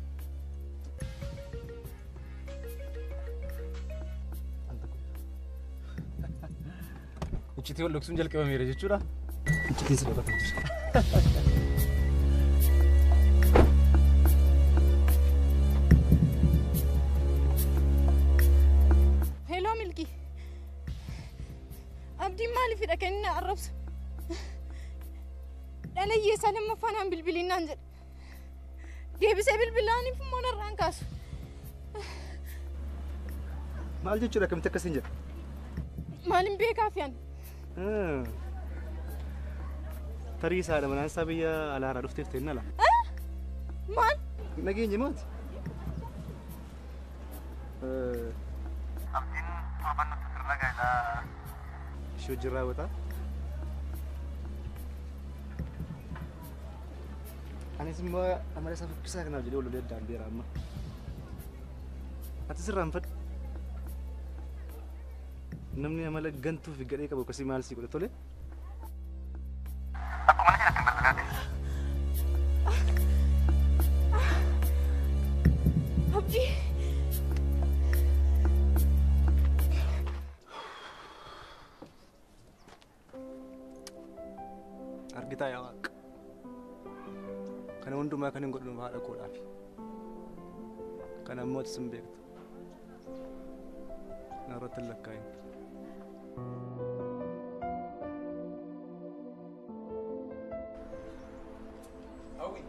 Iccitii wal dhoksuun jalqabameera jechuudha. Iccitiin si dhokatee jira. Hello Milki. Abdiin maaliifidha kan inni arrabsu? Dhala hiyyeessaa lammaffaa naan bilbilinnaan jedha. Deebisee bilbilaaniif immoo narraan kaasu. Maal jechuudha akkamitti akkasiin jedha? Maalin beekaaf yaan? Tarii isaa haadha manaan isaa biyya alaaraa dhufteef ta'e nala. Maal? Nageenye maati? Abdiin torban nutti sirna gaa'elaa ishee wajjin raawwata. Anis immoo amala isaa fokkisaa kanaaf jedhee wal lolee addaan beera amma. Ati sirraanfadhu. Namni amala gantuu fi gadhee qabu akkasii maal sii godha tole? Abdii. Argitaa yaa Waaqa. Kana hundumaa kan hin godhu haadha koodhaafi. Kana immoo ati sin beekta. Na irratti hin lakkaa'in. Hawwi.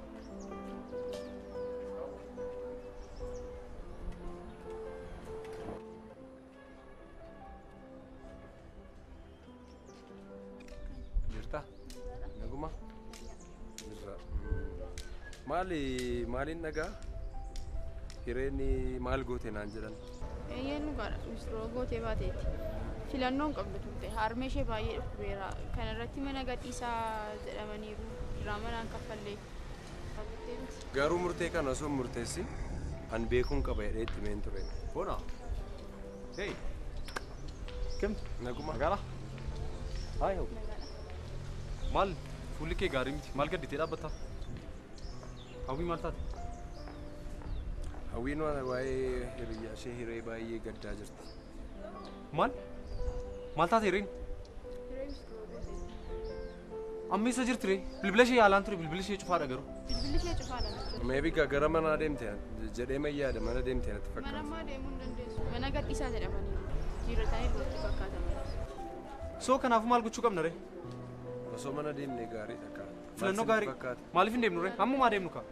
Jirta? Naguma? Jirra. Maali maaliin dhagaa? Hireen maal goote naan jedhan? Eeyyeen dhugaadha. Misirroo gootee baateetti. Filannoo hin qabdu turte. Harmee ishee baay'ee dhukkubeera. Kana irratti mana gadhiisaa jedhamaniiru. Diraamaa naan kaffallee. Garuu murtee kana osoo hin murteessin an beekuun qaba jedhee itti himeen ture. Bona. Hey. Kim? Naguma. Nagaadha? Haay hawwi. Maal fuulli kee gaarii miti? Maal gadditee dhaabbatta? Hawwii maal taate? Hawwiin waa'ee hiriyyaa ishee hiree baay'ee gaddaa jirti. Maal? Maal taate hireen? Amma eessa jirti ree? Bilbila ishee yaalaan ture, bilbilli ishee cufaadha garuu. Bilbilli ishee cufaadha. Maybe gara manaa deemte jedhee mayyaada mana deemte natti fakkaata. Mana ammaa deemuu hin dandeessu. Mana gadhiisaa jedhamaniiru. Jijjiirratanii duratti fakkaata malee. Soo kanaafuu maal gochuu qabna ree? Osoo mana deemnee gaariidha kaa. Filannoo gaarii. Maaliif hin deemnu ree? Ammumaa deemnu kaa.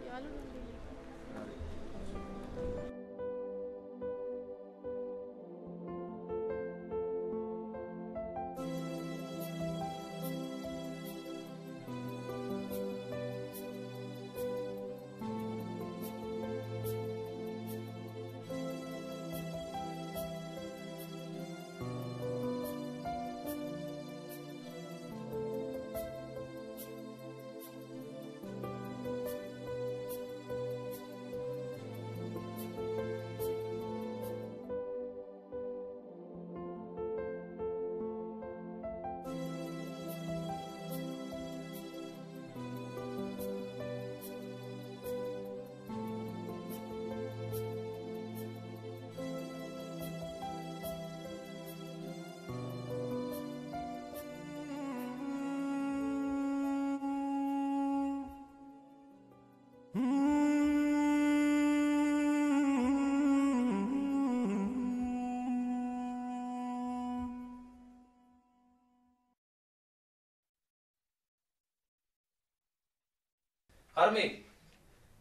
Harmee!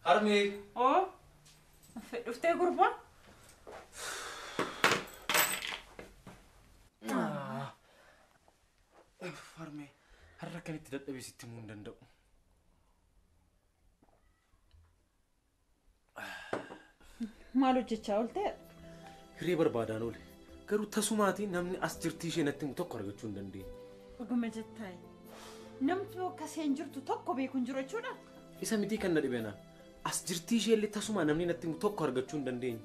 Harmee! Oo! Dhuftee gurbaa? Harmee, har'a akkanitti dadhabee sitti himuu hin danda'u. Maal hojjechaa ooltee? Hiree barbaadaan oole. Garuu tasumaatii namni as jirtii ishee natti himu tokko argachuu hin dandeenye. Dhuguma jettaayi. Namni akka isheen jirtu tokko beeku hin jiru jechuudha. Isa mitii kan na dhibe naan. As jirtii ishee illee tasuma namni natti himu tokko argachuu hin dandeenye.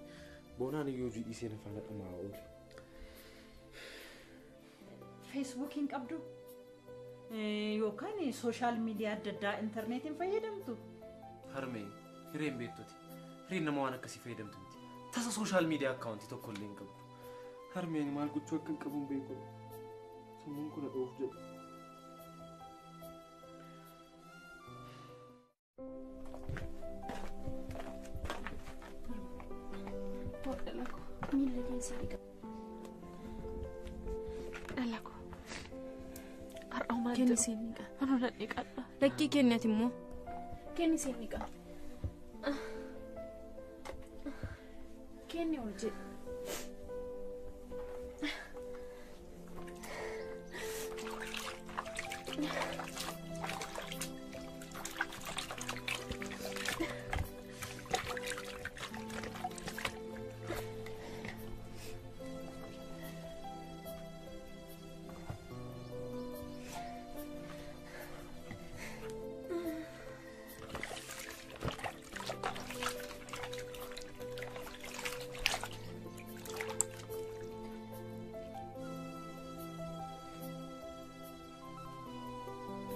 Boonaan iyyuu hojii dhiisee na faana dhamaa oole. Feesbuukiin qabdu yookaan sooshaal miidiyaa adda addaa intarneetiin fayyadamtu. Harmee hireen beektuti. Hireen nama waan akkasii fayyadamtu miti. Tasa sooshaal miidiyaa akkaawuntii tokko illee hin qabdu. Harmeen maal gochuu akka hin qabu hin beeku. Sammuun kun dhoof jedha. Miila keessa dhiqa. Dhala koo. Har'a maal Kenni seen dhiqa. Anuu nan dhiqadha. Lakkii kennati immoo. Kenni seen dhiqa. Kenni ol jedhi.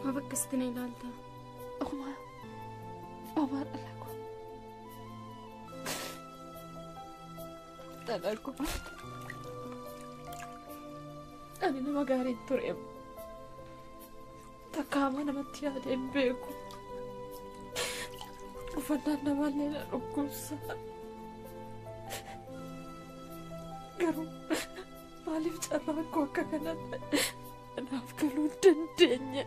Maaf akkasitti na ilaalta? Omaa. Omaa dhala koo. Dhala koo. Ani nama gaarii ture. Takka hamaa namatti yaadee hin beeku. Uffannaan namaallee na dhukkubsa. Garuu maaliif carraan koo akka kanaan naaf galuu hin dandeenye?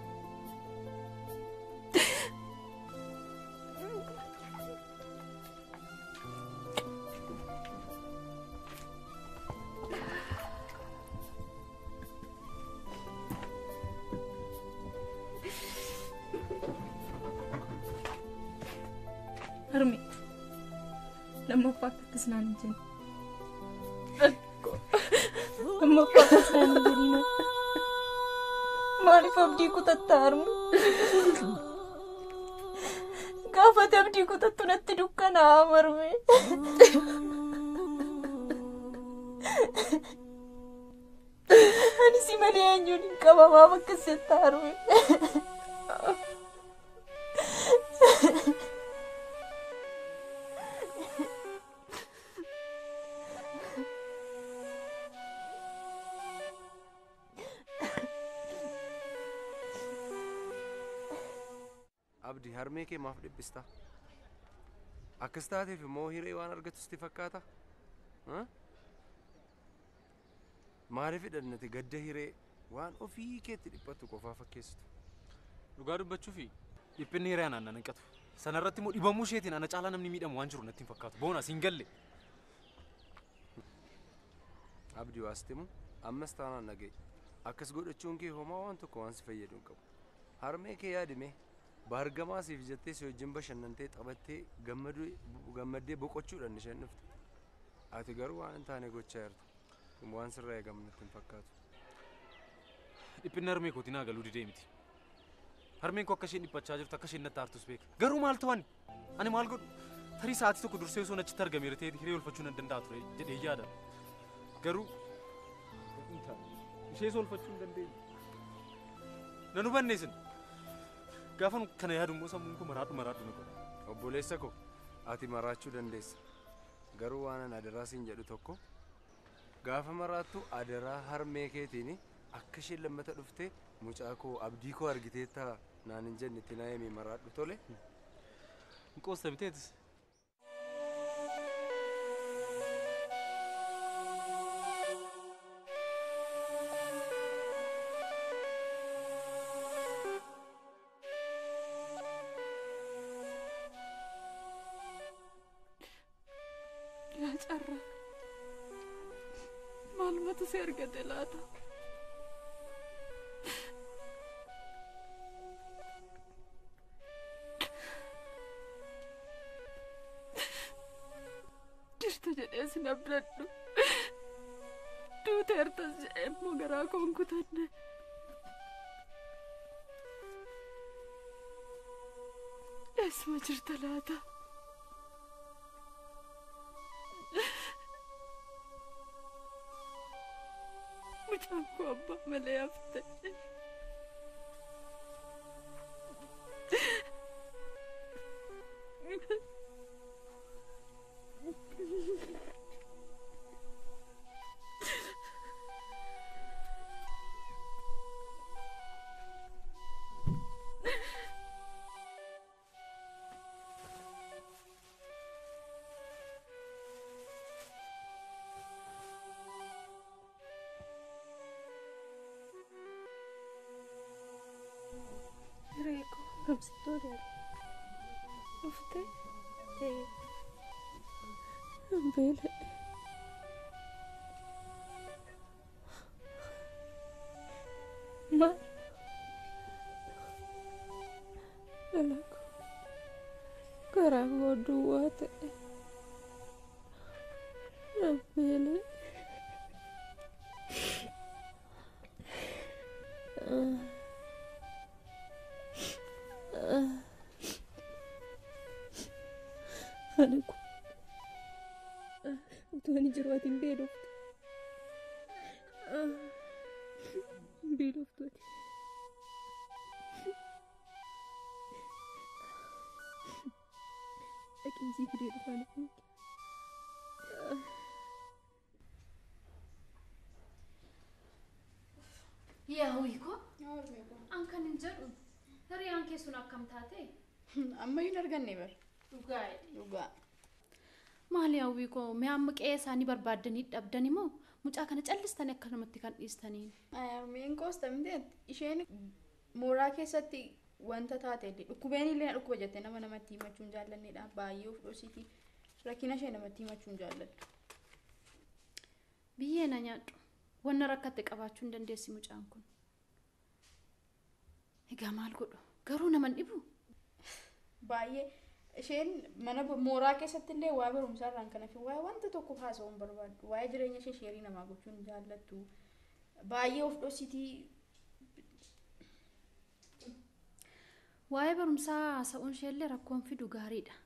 Harmi lammaffaa akkas naan hin jenne. Lammaffaa akkas naan hin jenne. Maaliif abdii kutatta harmi? Gaafa ati abdii kutattu natti dukkanaa'a marme. Ani si malee eenyuun hin qaba maaf akkas jetta harme? Abdi harmee kee maaf dhiphista? Akkas taateef immoo hiree waan argatu sitti fakkaata? Maaliif hidhannate gadda hiree waan ofii keetti dhiphattu qofaa fakkeessitu? Dhugaa dubbachuufi dhiphinni hiree anaan nan hanqatu. Sanarratti immoo dhibamuu isheetiin ana caalaa namni miidhamu waan jiru natti hin fakkaatu. Boona siin galle. Abdi waasitti ammas taanaan dhaga'i. Akkas godhachuun kee homaa waan tokko waan si fayyadu hin qabu. Harmee kee yaadime baargamaa siif jettee si wajjin bashannantee taphattee gammaddee boqochuudhaan isheen dhufte. Ati garuu waan hin taane gochaa jirta. Kun waan sirraa eegamu natti hin fakkaatu. Dhiphinni harmee kootii naa galuu didee miti. Harmeen koo akka isheen dhiphachaa jirtu akka isheen natti aartus beeka. Garuu maal ta'u ani? Ani maal godhu? Tarii sa'aatii tokko dursee osoo achitti argameera ta'ee hiree olfachuu nan danda'a ture jedhee yaada. Garuu ishee olfachuu hin dandeenye. Nan hubanne isin. Gaafan kana yaadu immoo sammuun koo maraadhu maraadhu na godha. Obboleessa koo ati maraachuu dandeessa. Garuu waan ani adaraa siin jedhu tokko gaafa maraattu adaraa harmee keetiin akka isheen lammata dhuftee mucaa koo abdii koo argiteetta naan hin jenne itti naa himi maraadhu tole. Hin qoosta miteetis. Yaa carraa maalumatu si argate laata? Jirta jedhee sin abdadhu. Duuteertas jedhee immoo garaa koo hin kutanne. Eessuma jirta laata? Mucaan koo abbaa malee hafte. Kamsitoota dhuftee beela maal dhala koo karaa koo duwwaa ta'e beela. Haadha koo utuu ani jiru ati hin beeloftu. Hin beeloftu ati. Dhaqeen sii fidee dhufaa na eegi. Yaa wiikoo an kan hin jedhu hiriyaan kee sun akkam taate? Ammayyuu hin arganne bar. Dhugaa. Dhugaa. Maali hawwii koo mee amma qe'ee isaanii barbaaddanii dhabdani moo mucaa kana callistanii akka namatti kan dhiistaniin? Harmeen koosta miti isheen mooraa keessatti wanta taate illee dhukkubeen illee na dhukkuba jettee nama namatti himachuu hin jaallannedha. Baay'ee of dhosiiti. Rakkina ishee namatti himachuu hin jaallattu. Biyyee na nyaadhu. Wanna rakkatte qabaachuu hin dandeessi mucaan kun. Egaa maal godhu? Garuu nama hin dhibu? Baay'ee isheen mana mooraa keessatti illee waa'ee barumsaa irraan kan hafe waa'ee wanta tokko haasa'uu hin barbaaddu. Waa'ee jireenya ishee sheerii namaa gochuu hin jaallattu. Baay'ee of dhositii. Waa'ee barumsaa haasa'uun ishee illee rakkoon fidu gaariidha.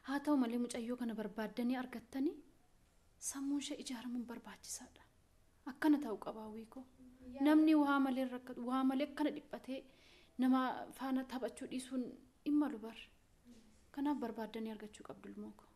Haa ta'u malee mucayyoo kana barbaaddanii argattanii sammuun ishee ijaaramuun barbaachisaadha. Akkana ta'uu qaba hawwii koo. Namni waa malee rakkatu waa malee akkana dhiphatee nama faana taphachuu dhiisuun hin malu bar. Kanaaf barbaaddanii argachuu qabdu ilmoo koo.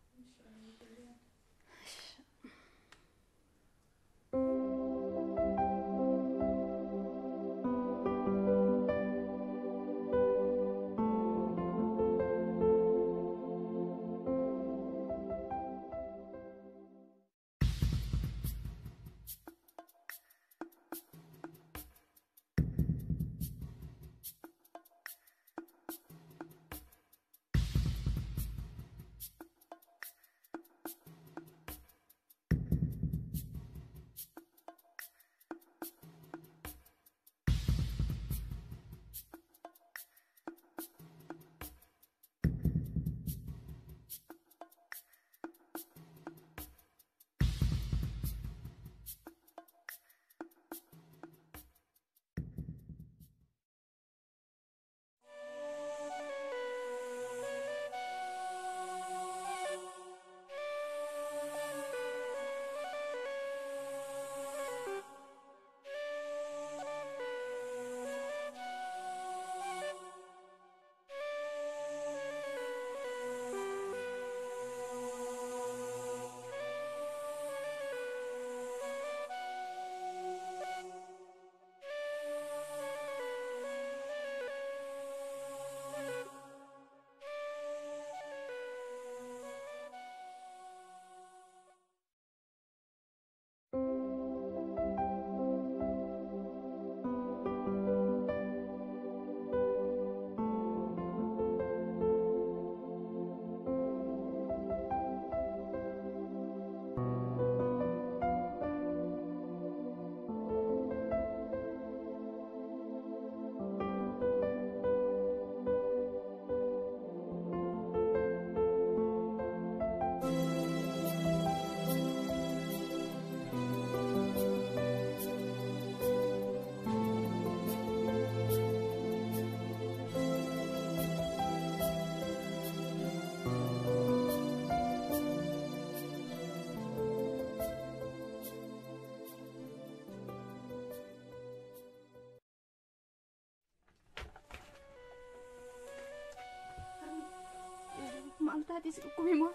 taatee si dhukkube maal?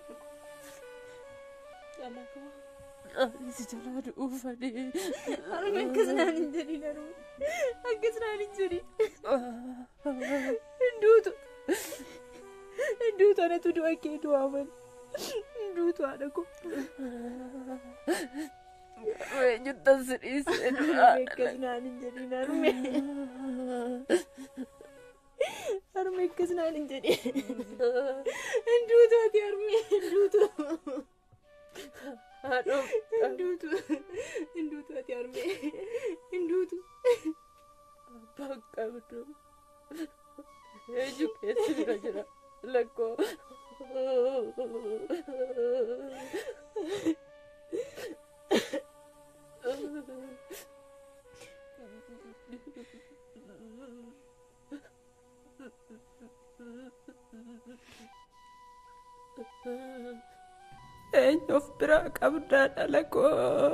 Ani si jalaa du'uufanii. Harmee akkas naan hin jedhin harmee. Akkas naan hin jedhin. Hin duutu. Hin duutu anatu du'a kee du'aa malee. Hin duutu haadha koo. Eenyuttan si dhiisee du'aa. Akkas naan hin jedhin harmee. Harmee akkas naan hin jedhin. Hin duutu ati harmee hin duutu. Hin duutu. Hin duutu ati harmee. Hin duutu. Abbaan qabdu. Eenyu keessa bira jira lakkoo. Eenyu of biraa qabdaa dhala koo.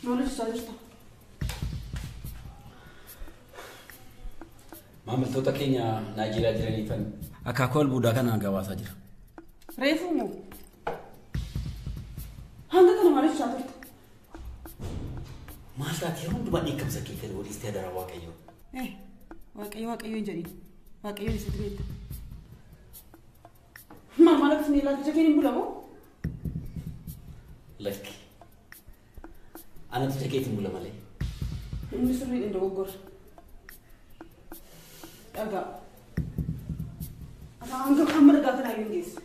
Maal hojjechaa jirta? Maamiltoota keenya Naayijeeriyaa jiraniifan akaakuu albuudaa kana gabaasaa jira. Reefuu moo? Hanga kana maal hojjechaa turte? Maal taate yeroo hundumaa dheekkamsa kee kan waliistee adaraa Waaqayyoo. Waaqayyo Waaqayyo hin jedhin. Waaqayyoon isatti beekta. Maal maal akkasuma ilaalcha kee hin bulamoo? Lakki. Anatu jakeetiin bula malee. Inni sirriidhaan dogoggora. Dhagaa. Hanga hamma dhagaa kanaa iyyuu hin geessu.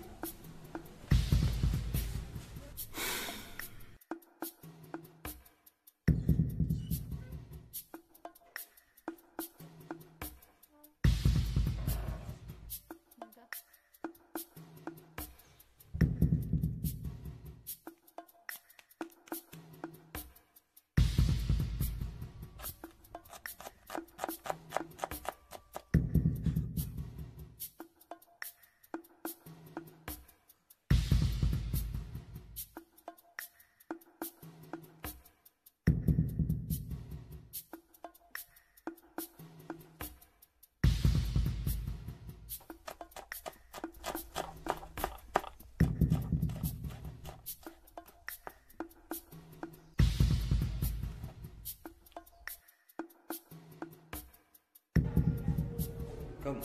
Kam?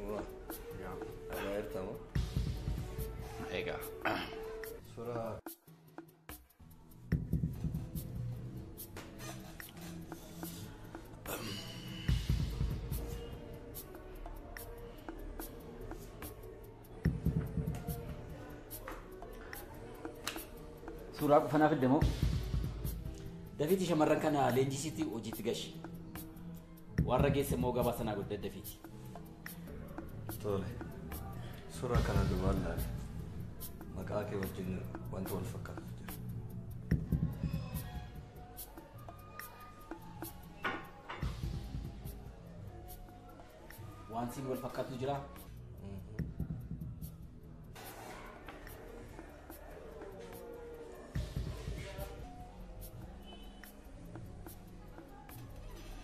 Waa. Yaa. Agaa moo? Egaa. Suuraa. Suuraa qofa naaf fidde moo? Dafiitii shamarran kana leenjisiitti hojiitti gashi. Warra geesse immoo gabaa sanaa godhe dafiiti. Tole. Suuraa kana duraan ilaali. Maqaa kee wajjin wanta wal fakkaatu jira. Waan siin wal fakkaatu jira?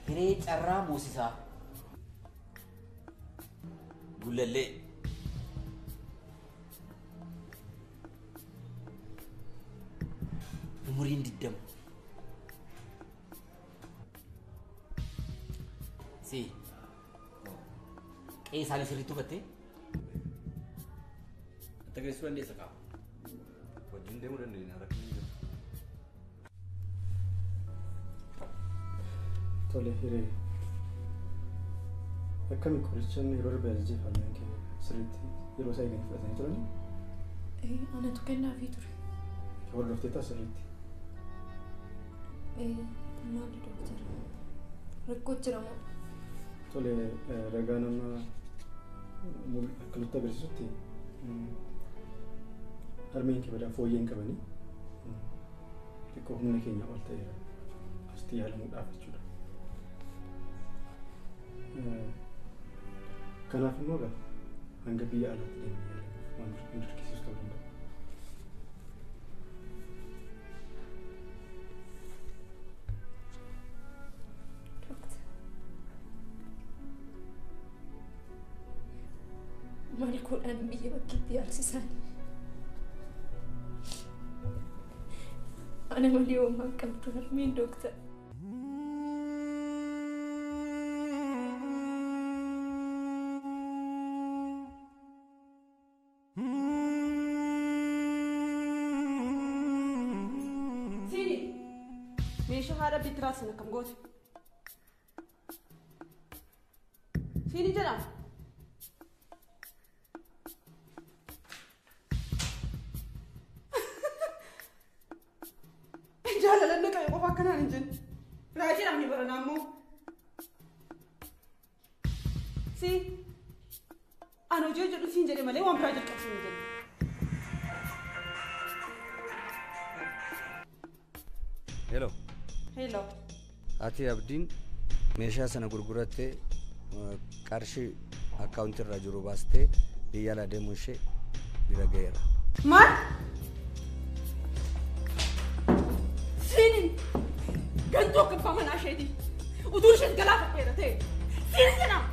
Hiree carraa moosisaa. Gullallee. Umuriin 20. Si. Qe'ee isaanii sirriitti hubattee? Atta geessuu dandeessa kaa? Wajjin deemuu dandeenya rakkinni jiru. Tole hiree. Akkami qorichaan yeroo darbe ajajee harmeen kee sirriitti yeroo isaa eeganii fudhatanii turanii? Anatu kennaafii ture. Hordofteetaa sirriitti? Maali doktara? Rakkoo jira moo? Tole ragaa nama akka nutti agarsiisutti harmeen kee badaa fooyyee hin qabanii Xiqqoo humna keenya ol ta'eera. Asitti yaalamuudhaaf jechuudha. Kanaaf immoo egaa hanga biyya alaatti deemnee yaalamuuf waan nu dirqisiisu ta'uu danda'a. Maal godhan biyya bakkeetti yaalsisan? Ana malee homaa hin qabdu harmeen dooktar. Siini meeshaa haadha abdiitti raabsan akkam goote? Siini jedhama. Jaalalan qabe qofa akkanaan hin jenne. Raajiidhaan ni baranaa immoo. Si ani hojii hojjedhu siin jedhe malee waan biraa jalqabsiin hin jenne. Hello. Hello. Ati Abdiin meeshaa sana gurgurattee qarshii akkaawuntii irra jiru baastee biyya alaa deemuu ishee bira ga'eera. Maal? Siinin gantuu akka abbaa manaa isheeti. Utuu isheen galaafadheera ta'e. Siinin jedhama.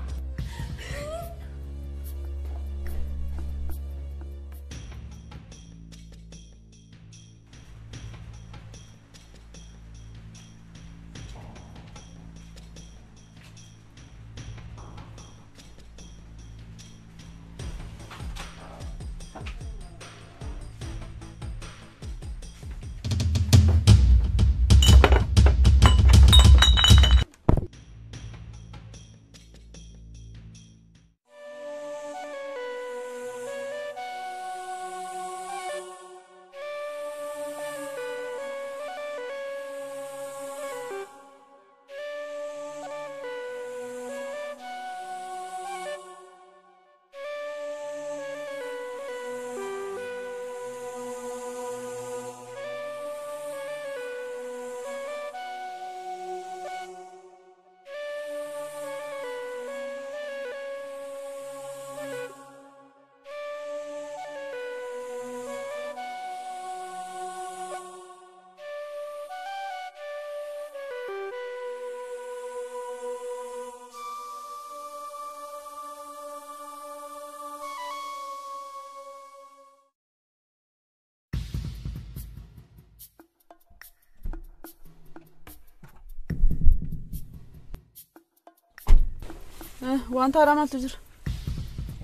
Wanta haaraa maaltu jira?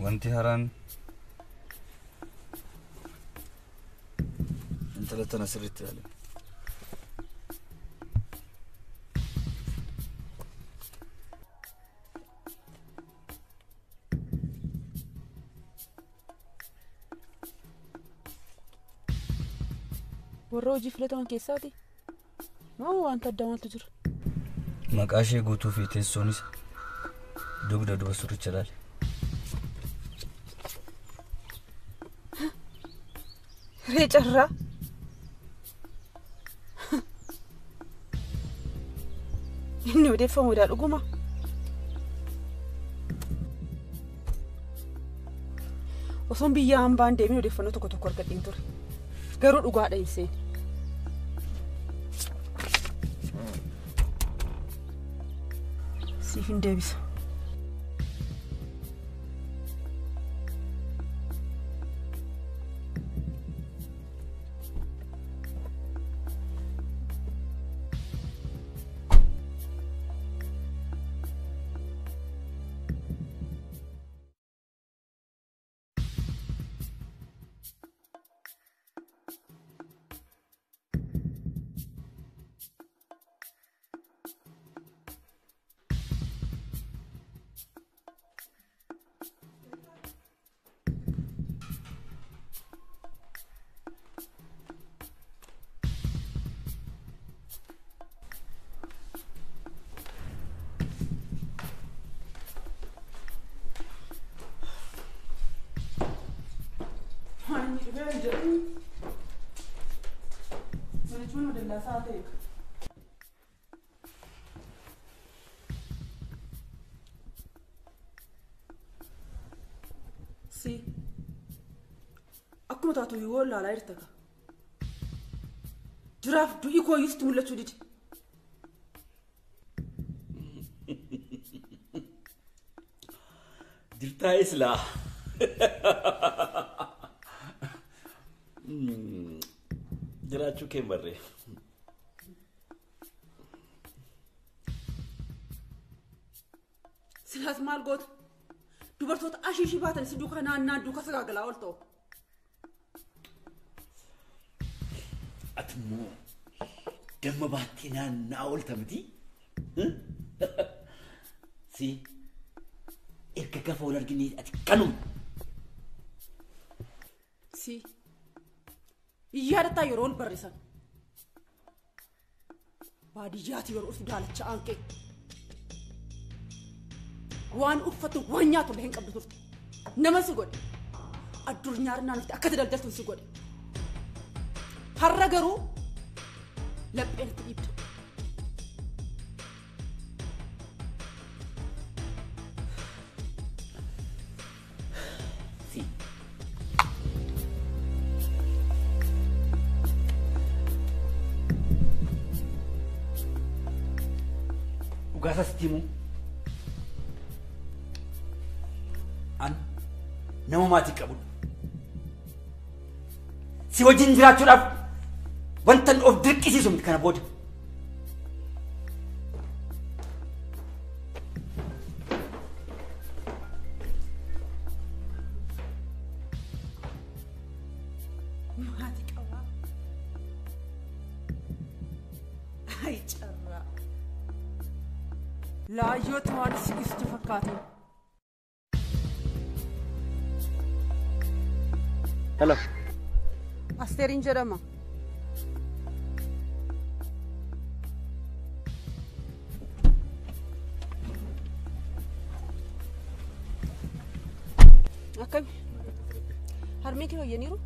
Wanti haaraan intala tana sirriitti ilaali. Warra hojii filataman keessaati? Moo wanta addaa maaltu jira? Maqaa ishee guutuu fi teessoonis dugda duuba sirriitti ilaali. Ree carraa. Inni odeeffamuudhaa dhuguma. Osoon biyya hambaan deemee odeeffannoo tokko tokko argadheen ture. Garuu dhugaadha hin seene. Siif hin deebisa. Dallaasaa ta'e. Si. Akkuma taatu yoo ilaalaa jirta ka. Jiraaf du'i koo iyyuu mul'achuu dide. Jirtaa islaa. Jiraachuu kee hin barree. Silaas maal goota? Dubartoota ashiishii baatan si duukaa naannaa duukaa sagaagalaa ol ta'u. Ati immoo damma baattee naannaa oolta miti? Si erga gaafa wal argine ati kanuma. Si yaadataa yeroo ol barrisan. Baadiyyaati yeroo dhufu daalacha aanqee. Waan uffatu waan nyaatu illee hin qabdu turte. Nama si godhe. Addunyaa irraa dhufte akka daldaltu si godhe. Har'a garuu lapheen itti dhiibda. Si. Dhugaasaa sitti himuu? An nama maatii qabudha. Si wajjin jiraachuudhaaf wantan of dirqisiisu miti kana booda. Maatii qabaa. Ay carraa. Laayyootti waan si dhiistu fakkaata. Hello. Asteeriin jedhama. Akkami? Harmeen kee fayyaniiru?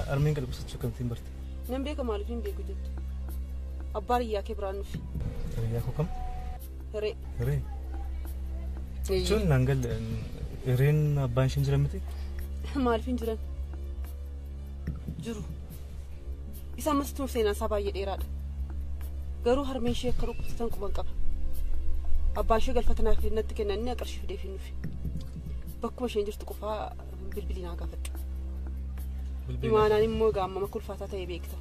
Harmeen kan dhukkubsachuu akkamittiin barte? Nan beeka maaliif hin beeku jettu. Abbaan hiyyaa kee biraan dhufe. Hiyyaa koo kam? Hiree. Hiree? Jechuun naan galle hireen abbaan isheen jiran miti? Maaliif hin jiran? Jiru. Isa ammas tuun seenaan isaa baay'ee dheeraadha. Garuu harmeen ishee akka dhukkubsatan quban qaba. Abbaan ishee galfata naaf natti kennan inni qarshii fideef hin dhufe. Bakkuma isheen jirtu qofaa bilbilii naa gaafadhu. Imaanaan immoo gaammama kulfaataa ta'e beekta.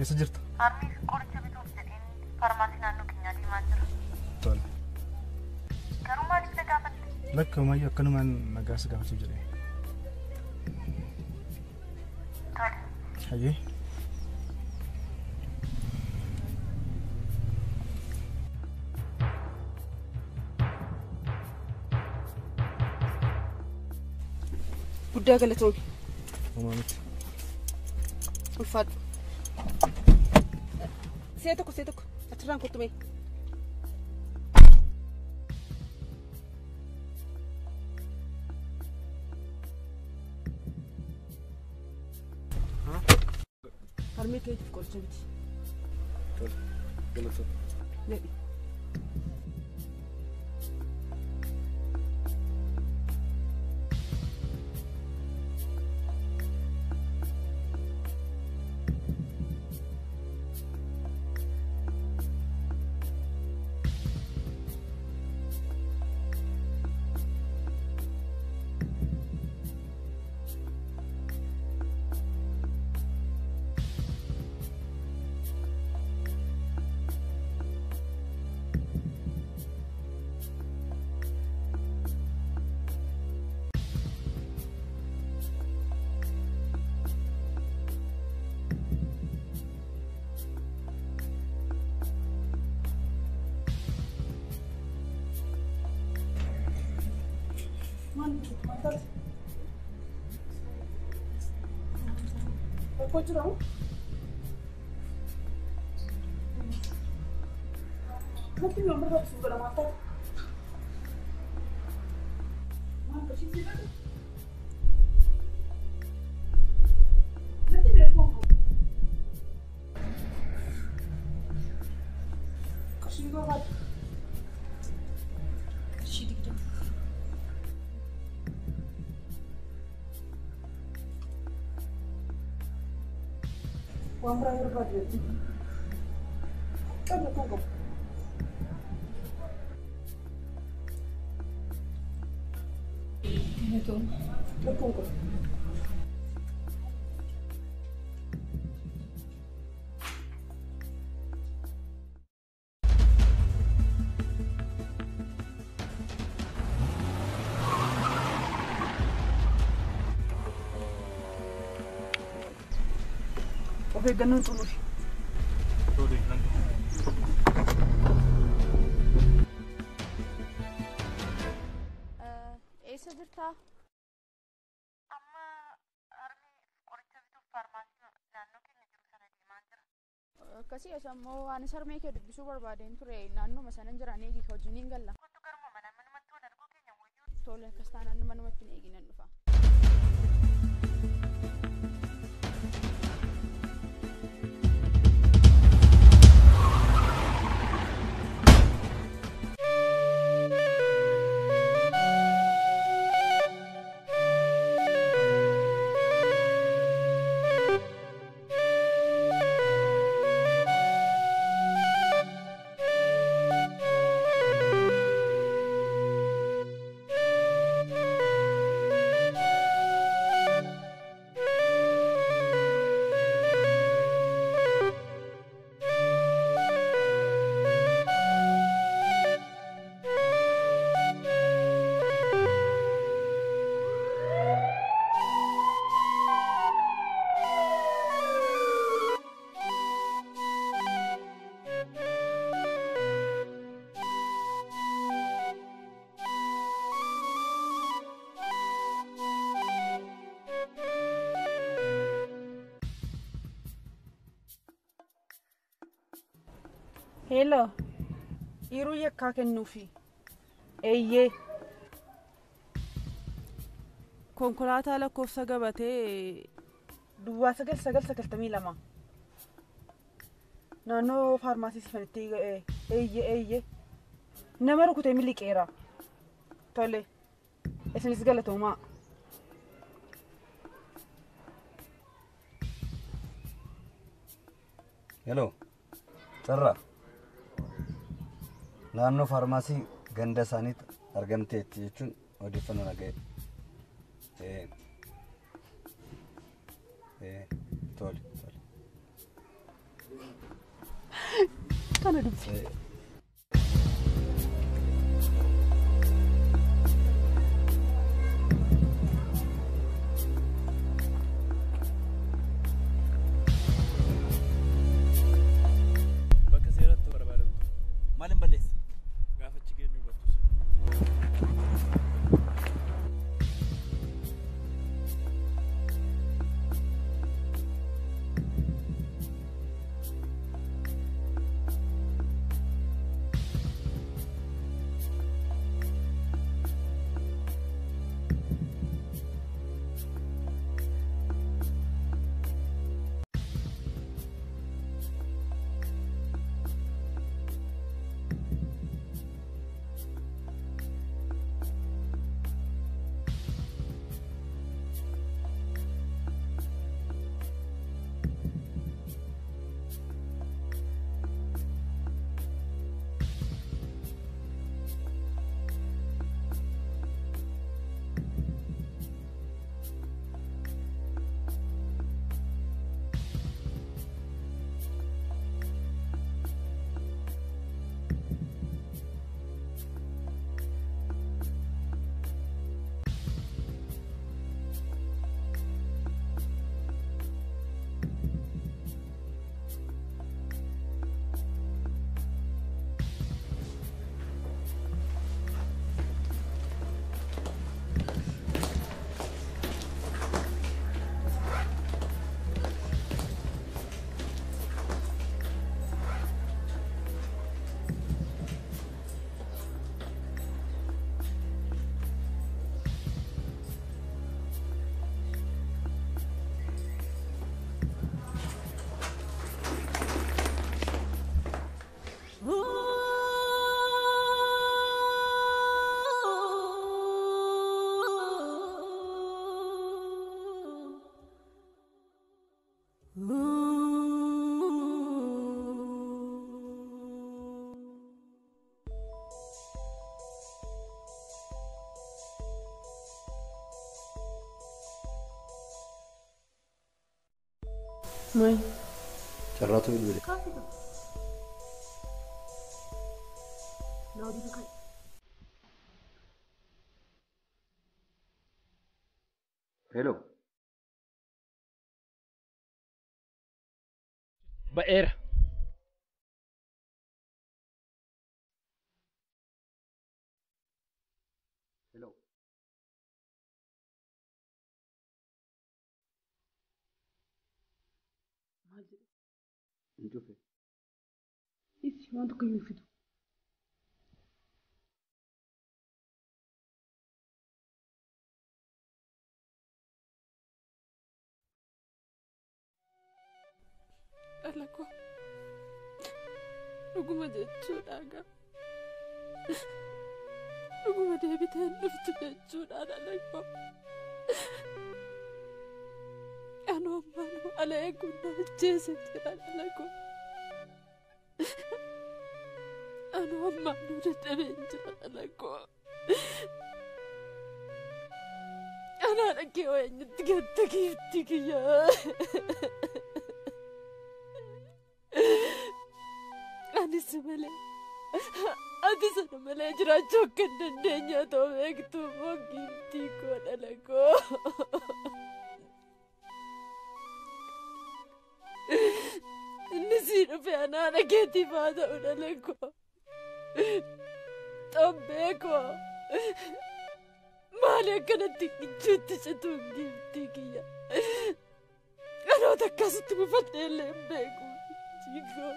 Eessa jirta? Harmee qoricha bituuf jedheen faarmaasii naannoo keenyaa deemaa jira. Tole. Garuu maaliif na gaafatte? Lakka ammayyu akkanumaan nagaa si gaafachuuf jedhee. Tole. Hayyee. Guddaa galatoomi. Homaa miti. Ulfaadhu. See tokko achirraan kottu mee. Harmee keetiif qoricha biti. Tole galatoomi. Nadhi. Maal maal taate? Rakkoo jira moo? Natti himi waan barbaachisu godha maal taate? Maal qarshiin si dhabe? Natti himi rakkoo hin qabu. Qarshii barbaadda? Qarshii 20. Waan biraa barbaadu jetti. Qabu rakkoo hin qabu. Galatooma. Rakkoo hin qabu. Of eeggannoon xumuri. Tole, nan dhufa. Eessa jirtaa? Amma harmee qoricha bituuf faarmaasii naannoo keenya jiru sana deemaa jira. Akkasii as ammoo anis harmee kee dubbisuu barbaadeen ture naannuma sanan jiran eegi ka wajjiniin galla. Kottu garuma mana manumatti wal arguu keenya wayyuu. Tole akkas taanaan manumatti na eegi nan dhufa. Hello. Yeroo yakkaa kennuufi. Eeyyee. Konkolaataa lakkoofsa gabatee duwwaa 9992. Naannoo faarmaasii sifanitti eeyyee eeyyee. Nama rukutee miliqeera. Tole. Isinis galatoomaa. Hello. Carraa. Naannoo faarmaasii ganda isaaniitti argamteetti jechuun odeeffannoo dhaga'e. Tole tole. Kana dubbi. Bakka seeratti barbaadamtu. Maal hin balleesse? Gaafa achi geenyu hubattus. Maal? Carraatu bilbile. Hello. Ba'eera. Hello. Maal jedhe? Hin cufe. Isi waan tokko iyyuu hin fidu. Dhala koo dhuguma jechuudha gaa. Dhuguma deebitee hin dhuftu jechuudha dhala koo. Anoo ammaanuu ala eeguun na ajjeese jira dhala koo. Anoo ammaanuu dadhabeen jira dhala koo. Anaa dhaqee eenyutti gatta giifti kiyyaa. Anis malee ati sana malee jiraachuu akka hin dandeenye otoo beektuu immoo giiftii koo dhala koo. Inni sii dhufe anaa dhageetiif haa ta'u dhala koo. Xobbee koo maali akkanatti gichuutti cituun giiftii kiyya. Dhaloota akkasitti bufadhee illee hin beeku. Jiikoo.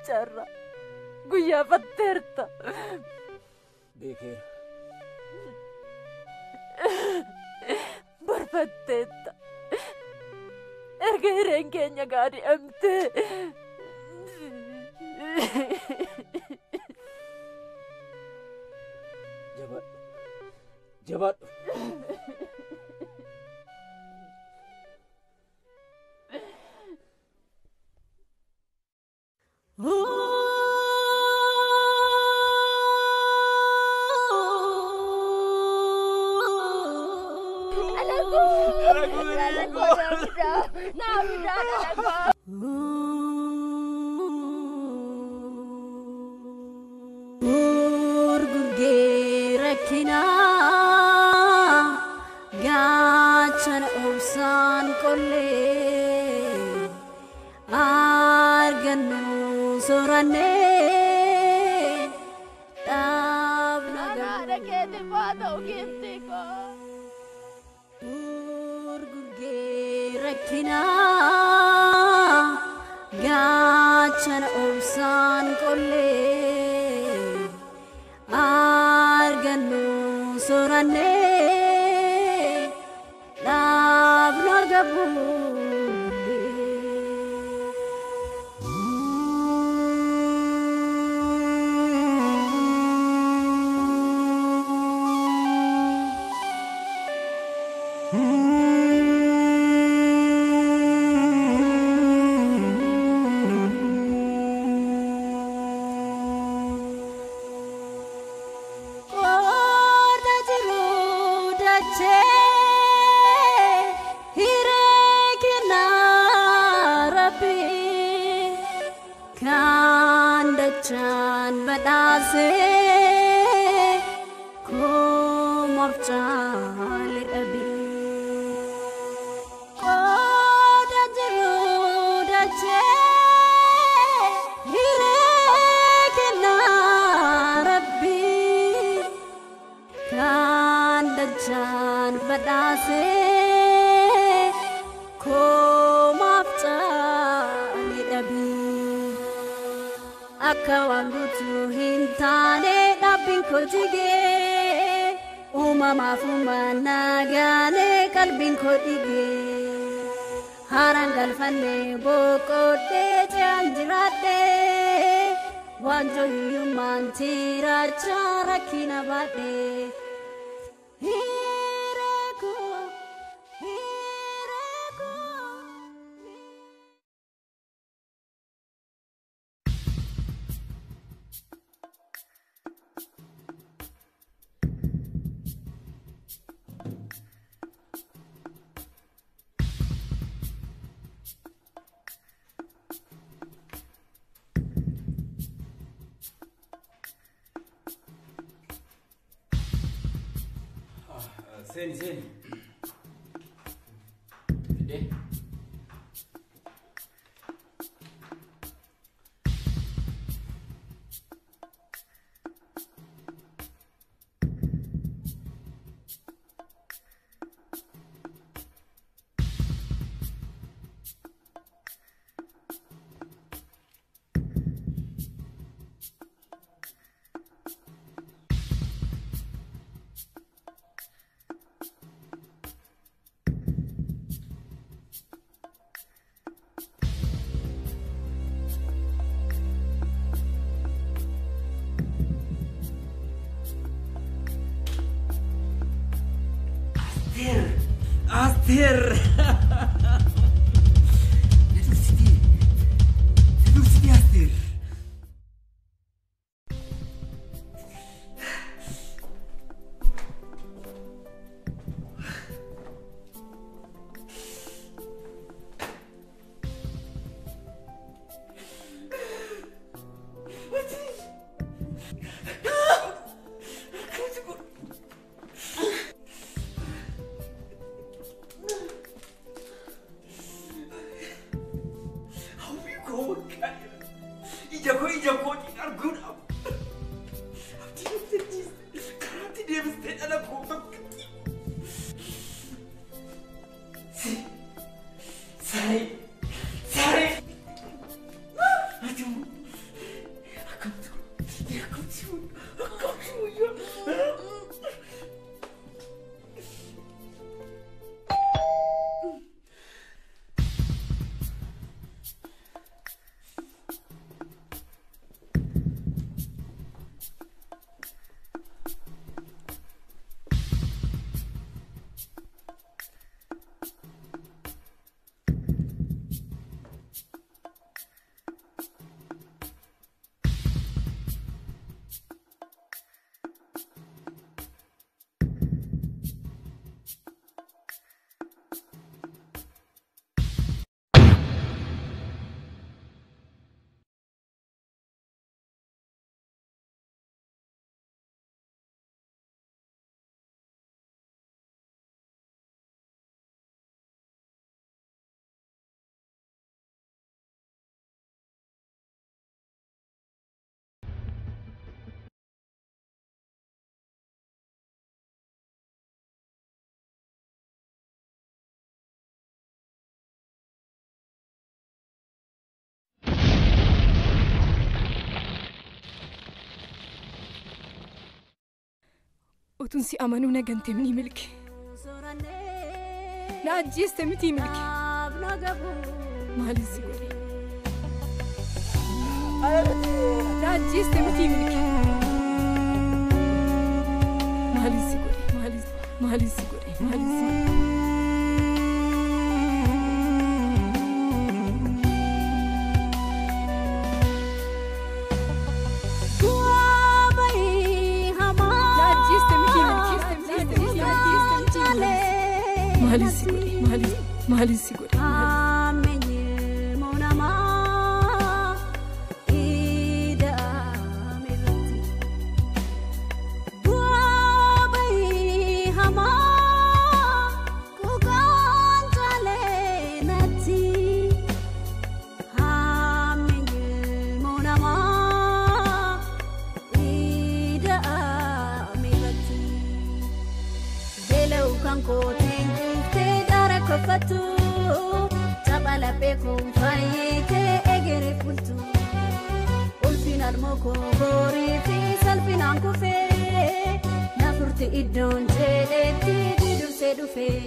Carra guyyaa fatteerta. Beekeera. Barfatteetta. Erga hireen keenya gaadi'amtee. Jabaadhu. Jabaadhu. Gurguggee rakkinaa gaachana obsaan qollee argannu soorannee dhaabna Gurguggee rakkinaa gaachana obsaan qollee argannu soorannee dhaabnu argamu. Qorra jiru dachee hiree kennaa Rabbi kan dachaan badhaasee kumaaf caale dhabe. Qorra jiru dachee hiree kennaa Rabbi. Kan dachaan badhaasee kumaaf Akka waan guutuu hin taane dhaabbiin koo jigee uumamaaf uumaan nagaalee qalbiin koo dhigee haaraan galfannee boqodhee ce'aan jiraadhee waanjoo hiyyummaan tiraachaa rakkina baadhee. Hiree koo hiree koo. Seeni seeni. Fidee. Aster! Aster! Na dursitee! Na dursitee Aster! Ija koo ija kootiin arguudhaaf abdii naftachiiste karaatti deebistee dhala koo tokkotti. Saree saree ati akkamtu akkamtu akkamtu wayyaa. Utuun si amanuu na gantee ni milki. Na ajjeeste miti milki. Maalin si godhe? Na ajjeeste miti milki. Maalin si godhe? Maalin si godhe? Maalin si godhe? Maalin si godhe? Maalin si godhe? Tapha laphee kun fayyitee egeree fultu ulfinaan. Koo borii fi salphinaan kufee na furti iddoon jedhetti dursee dhufee.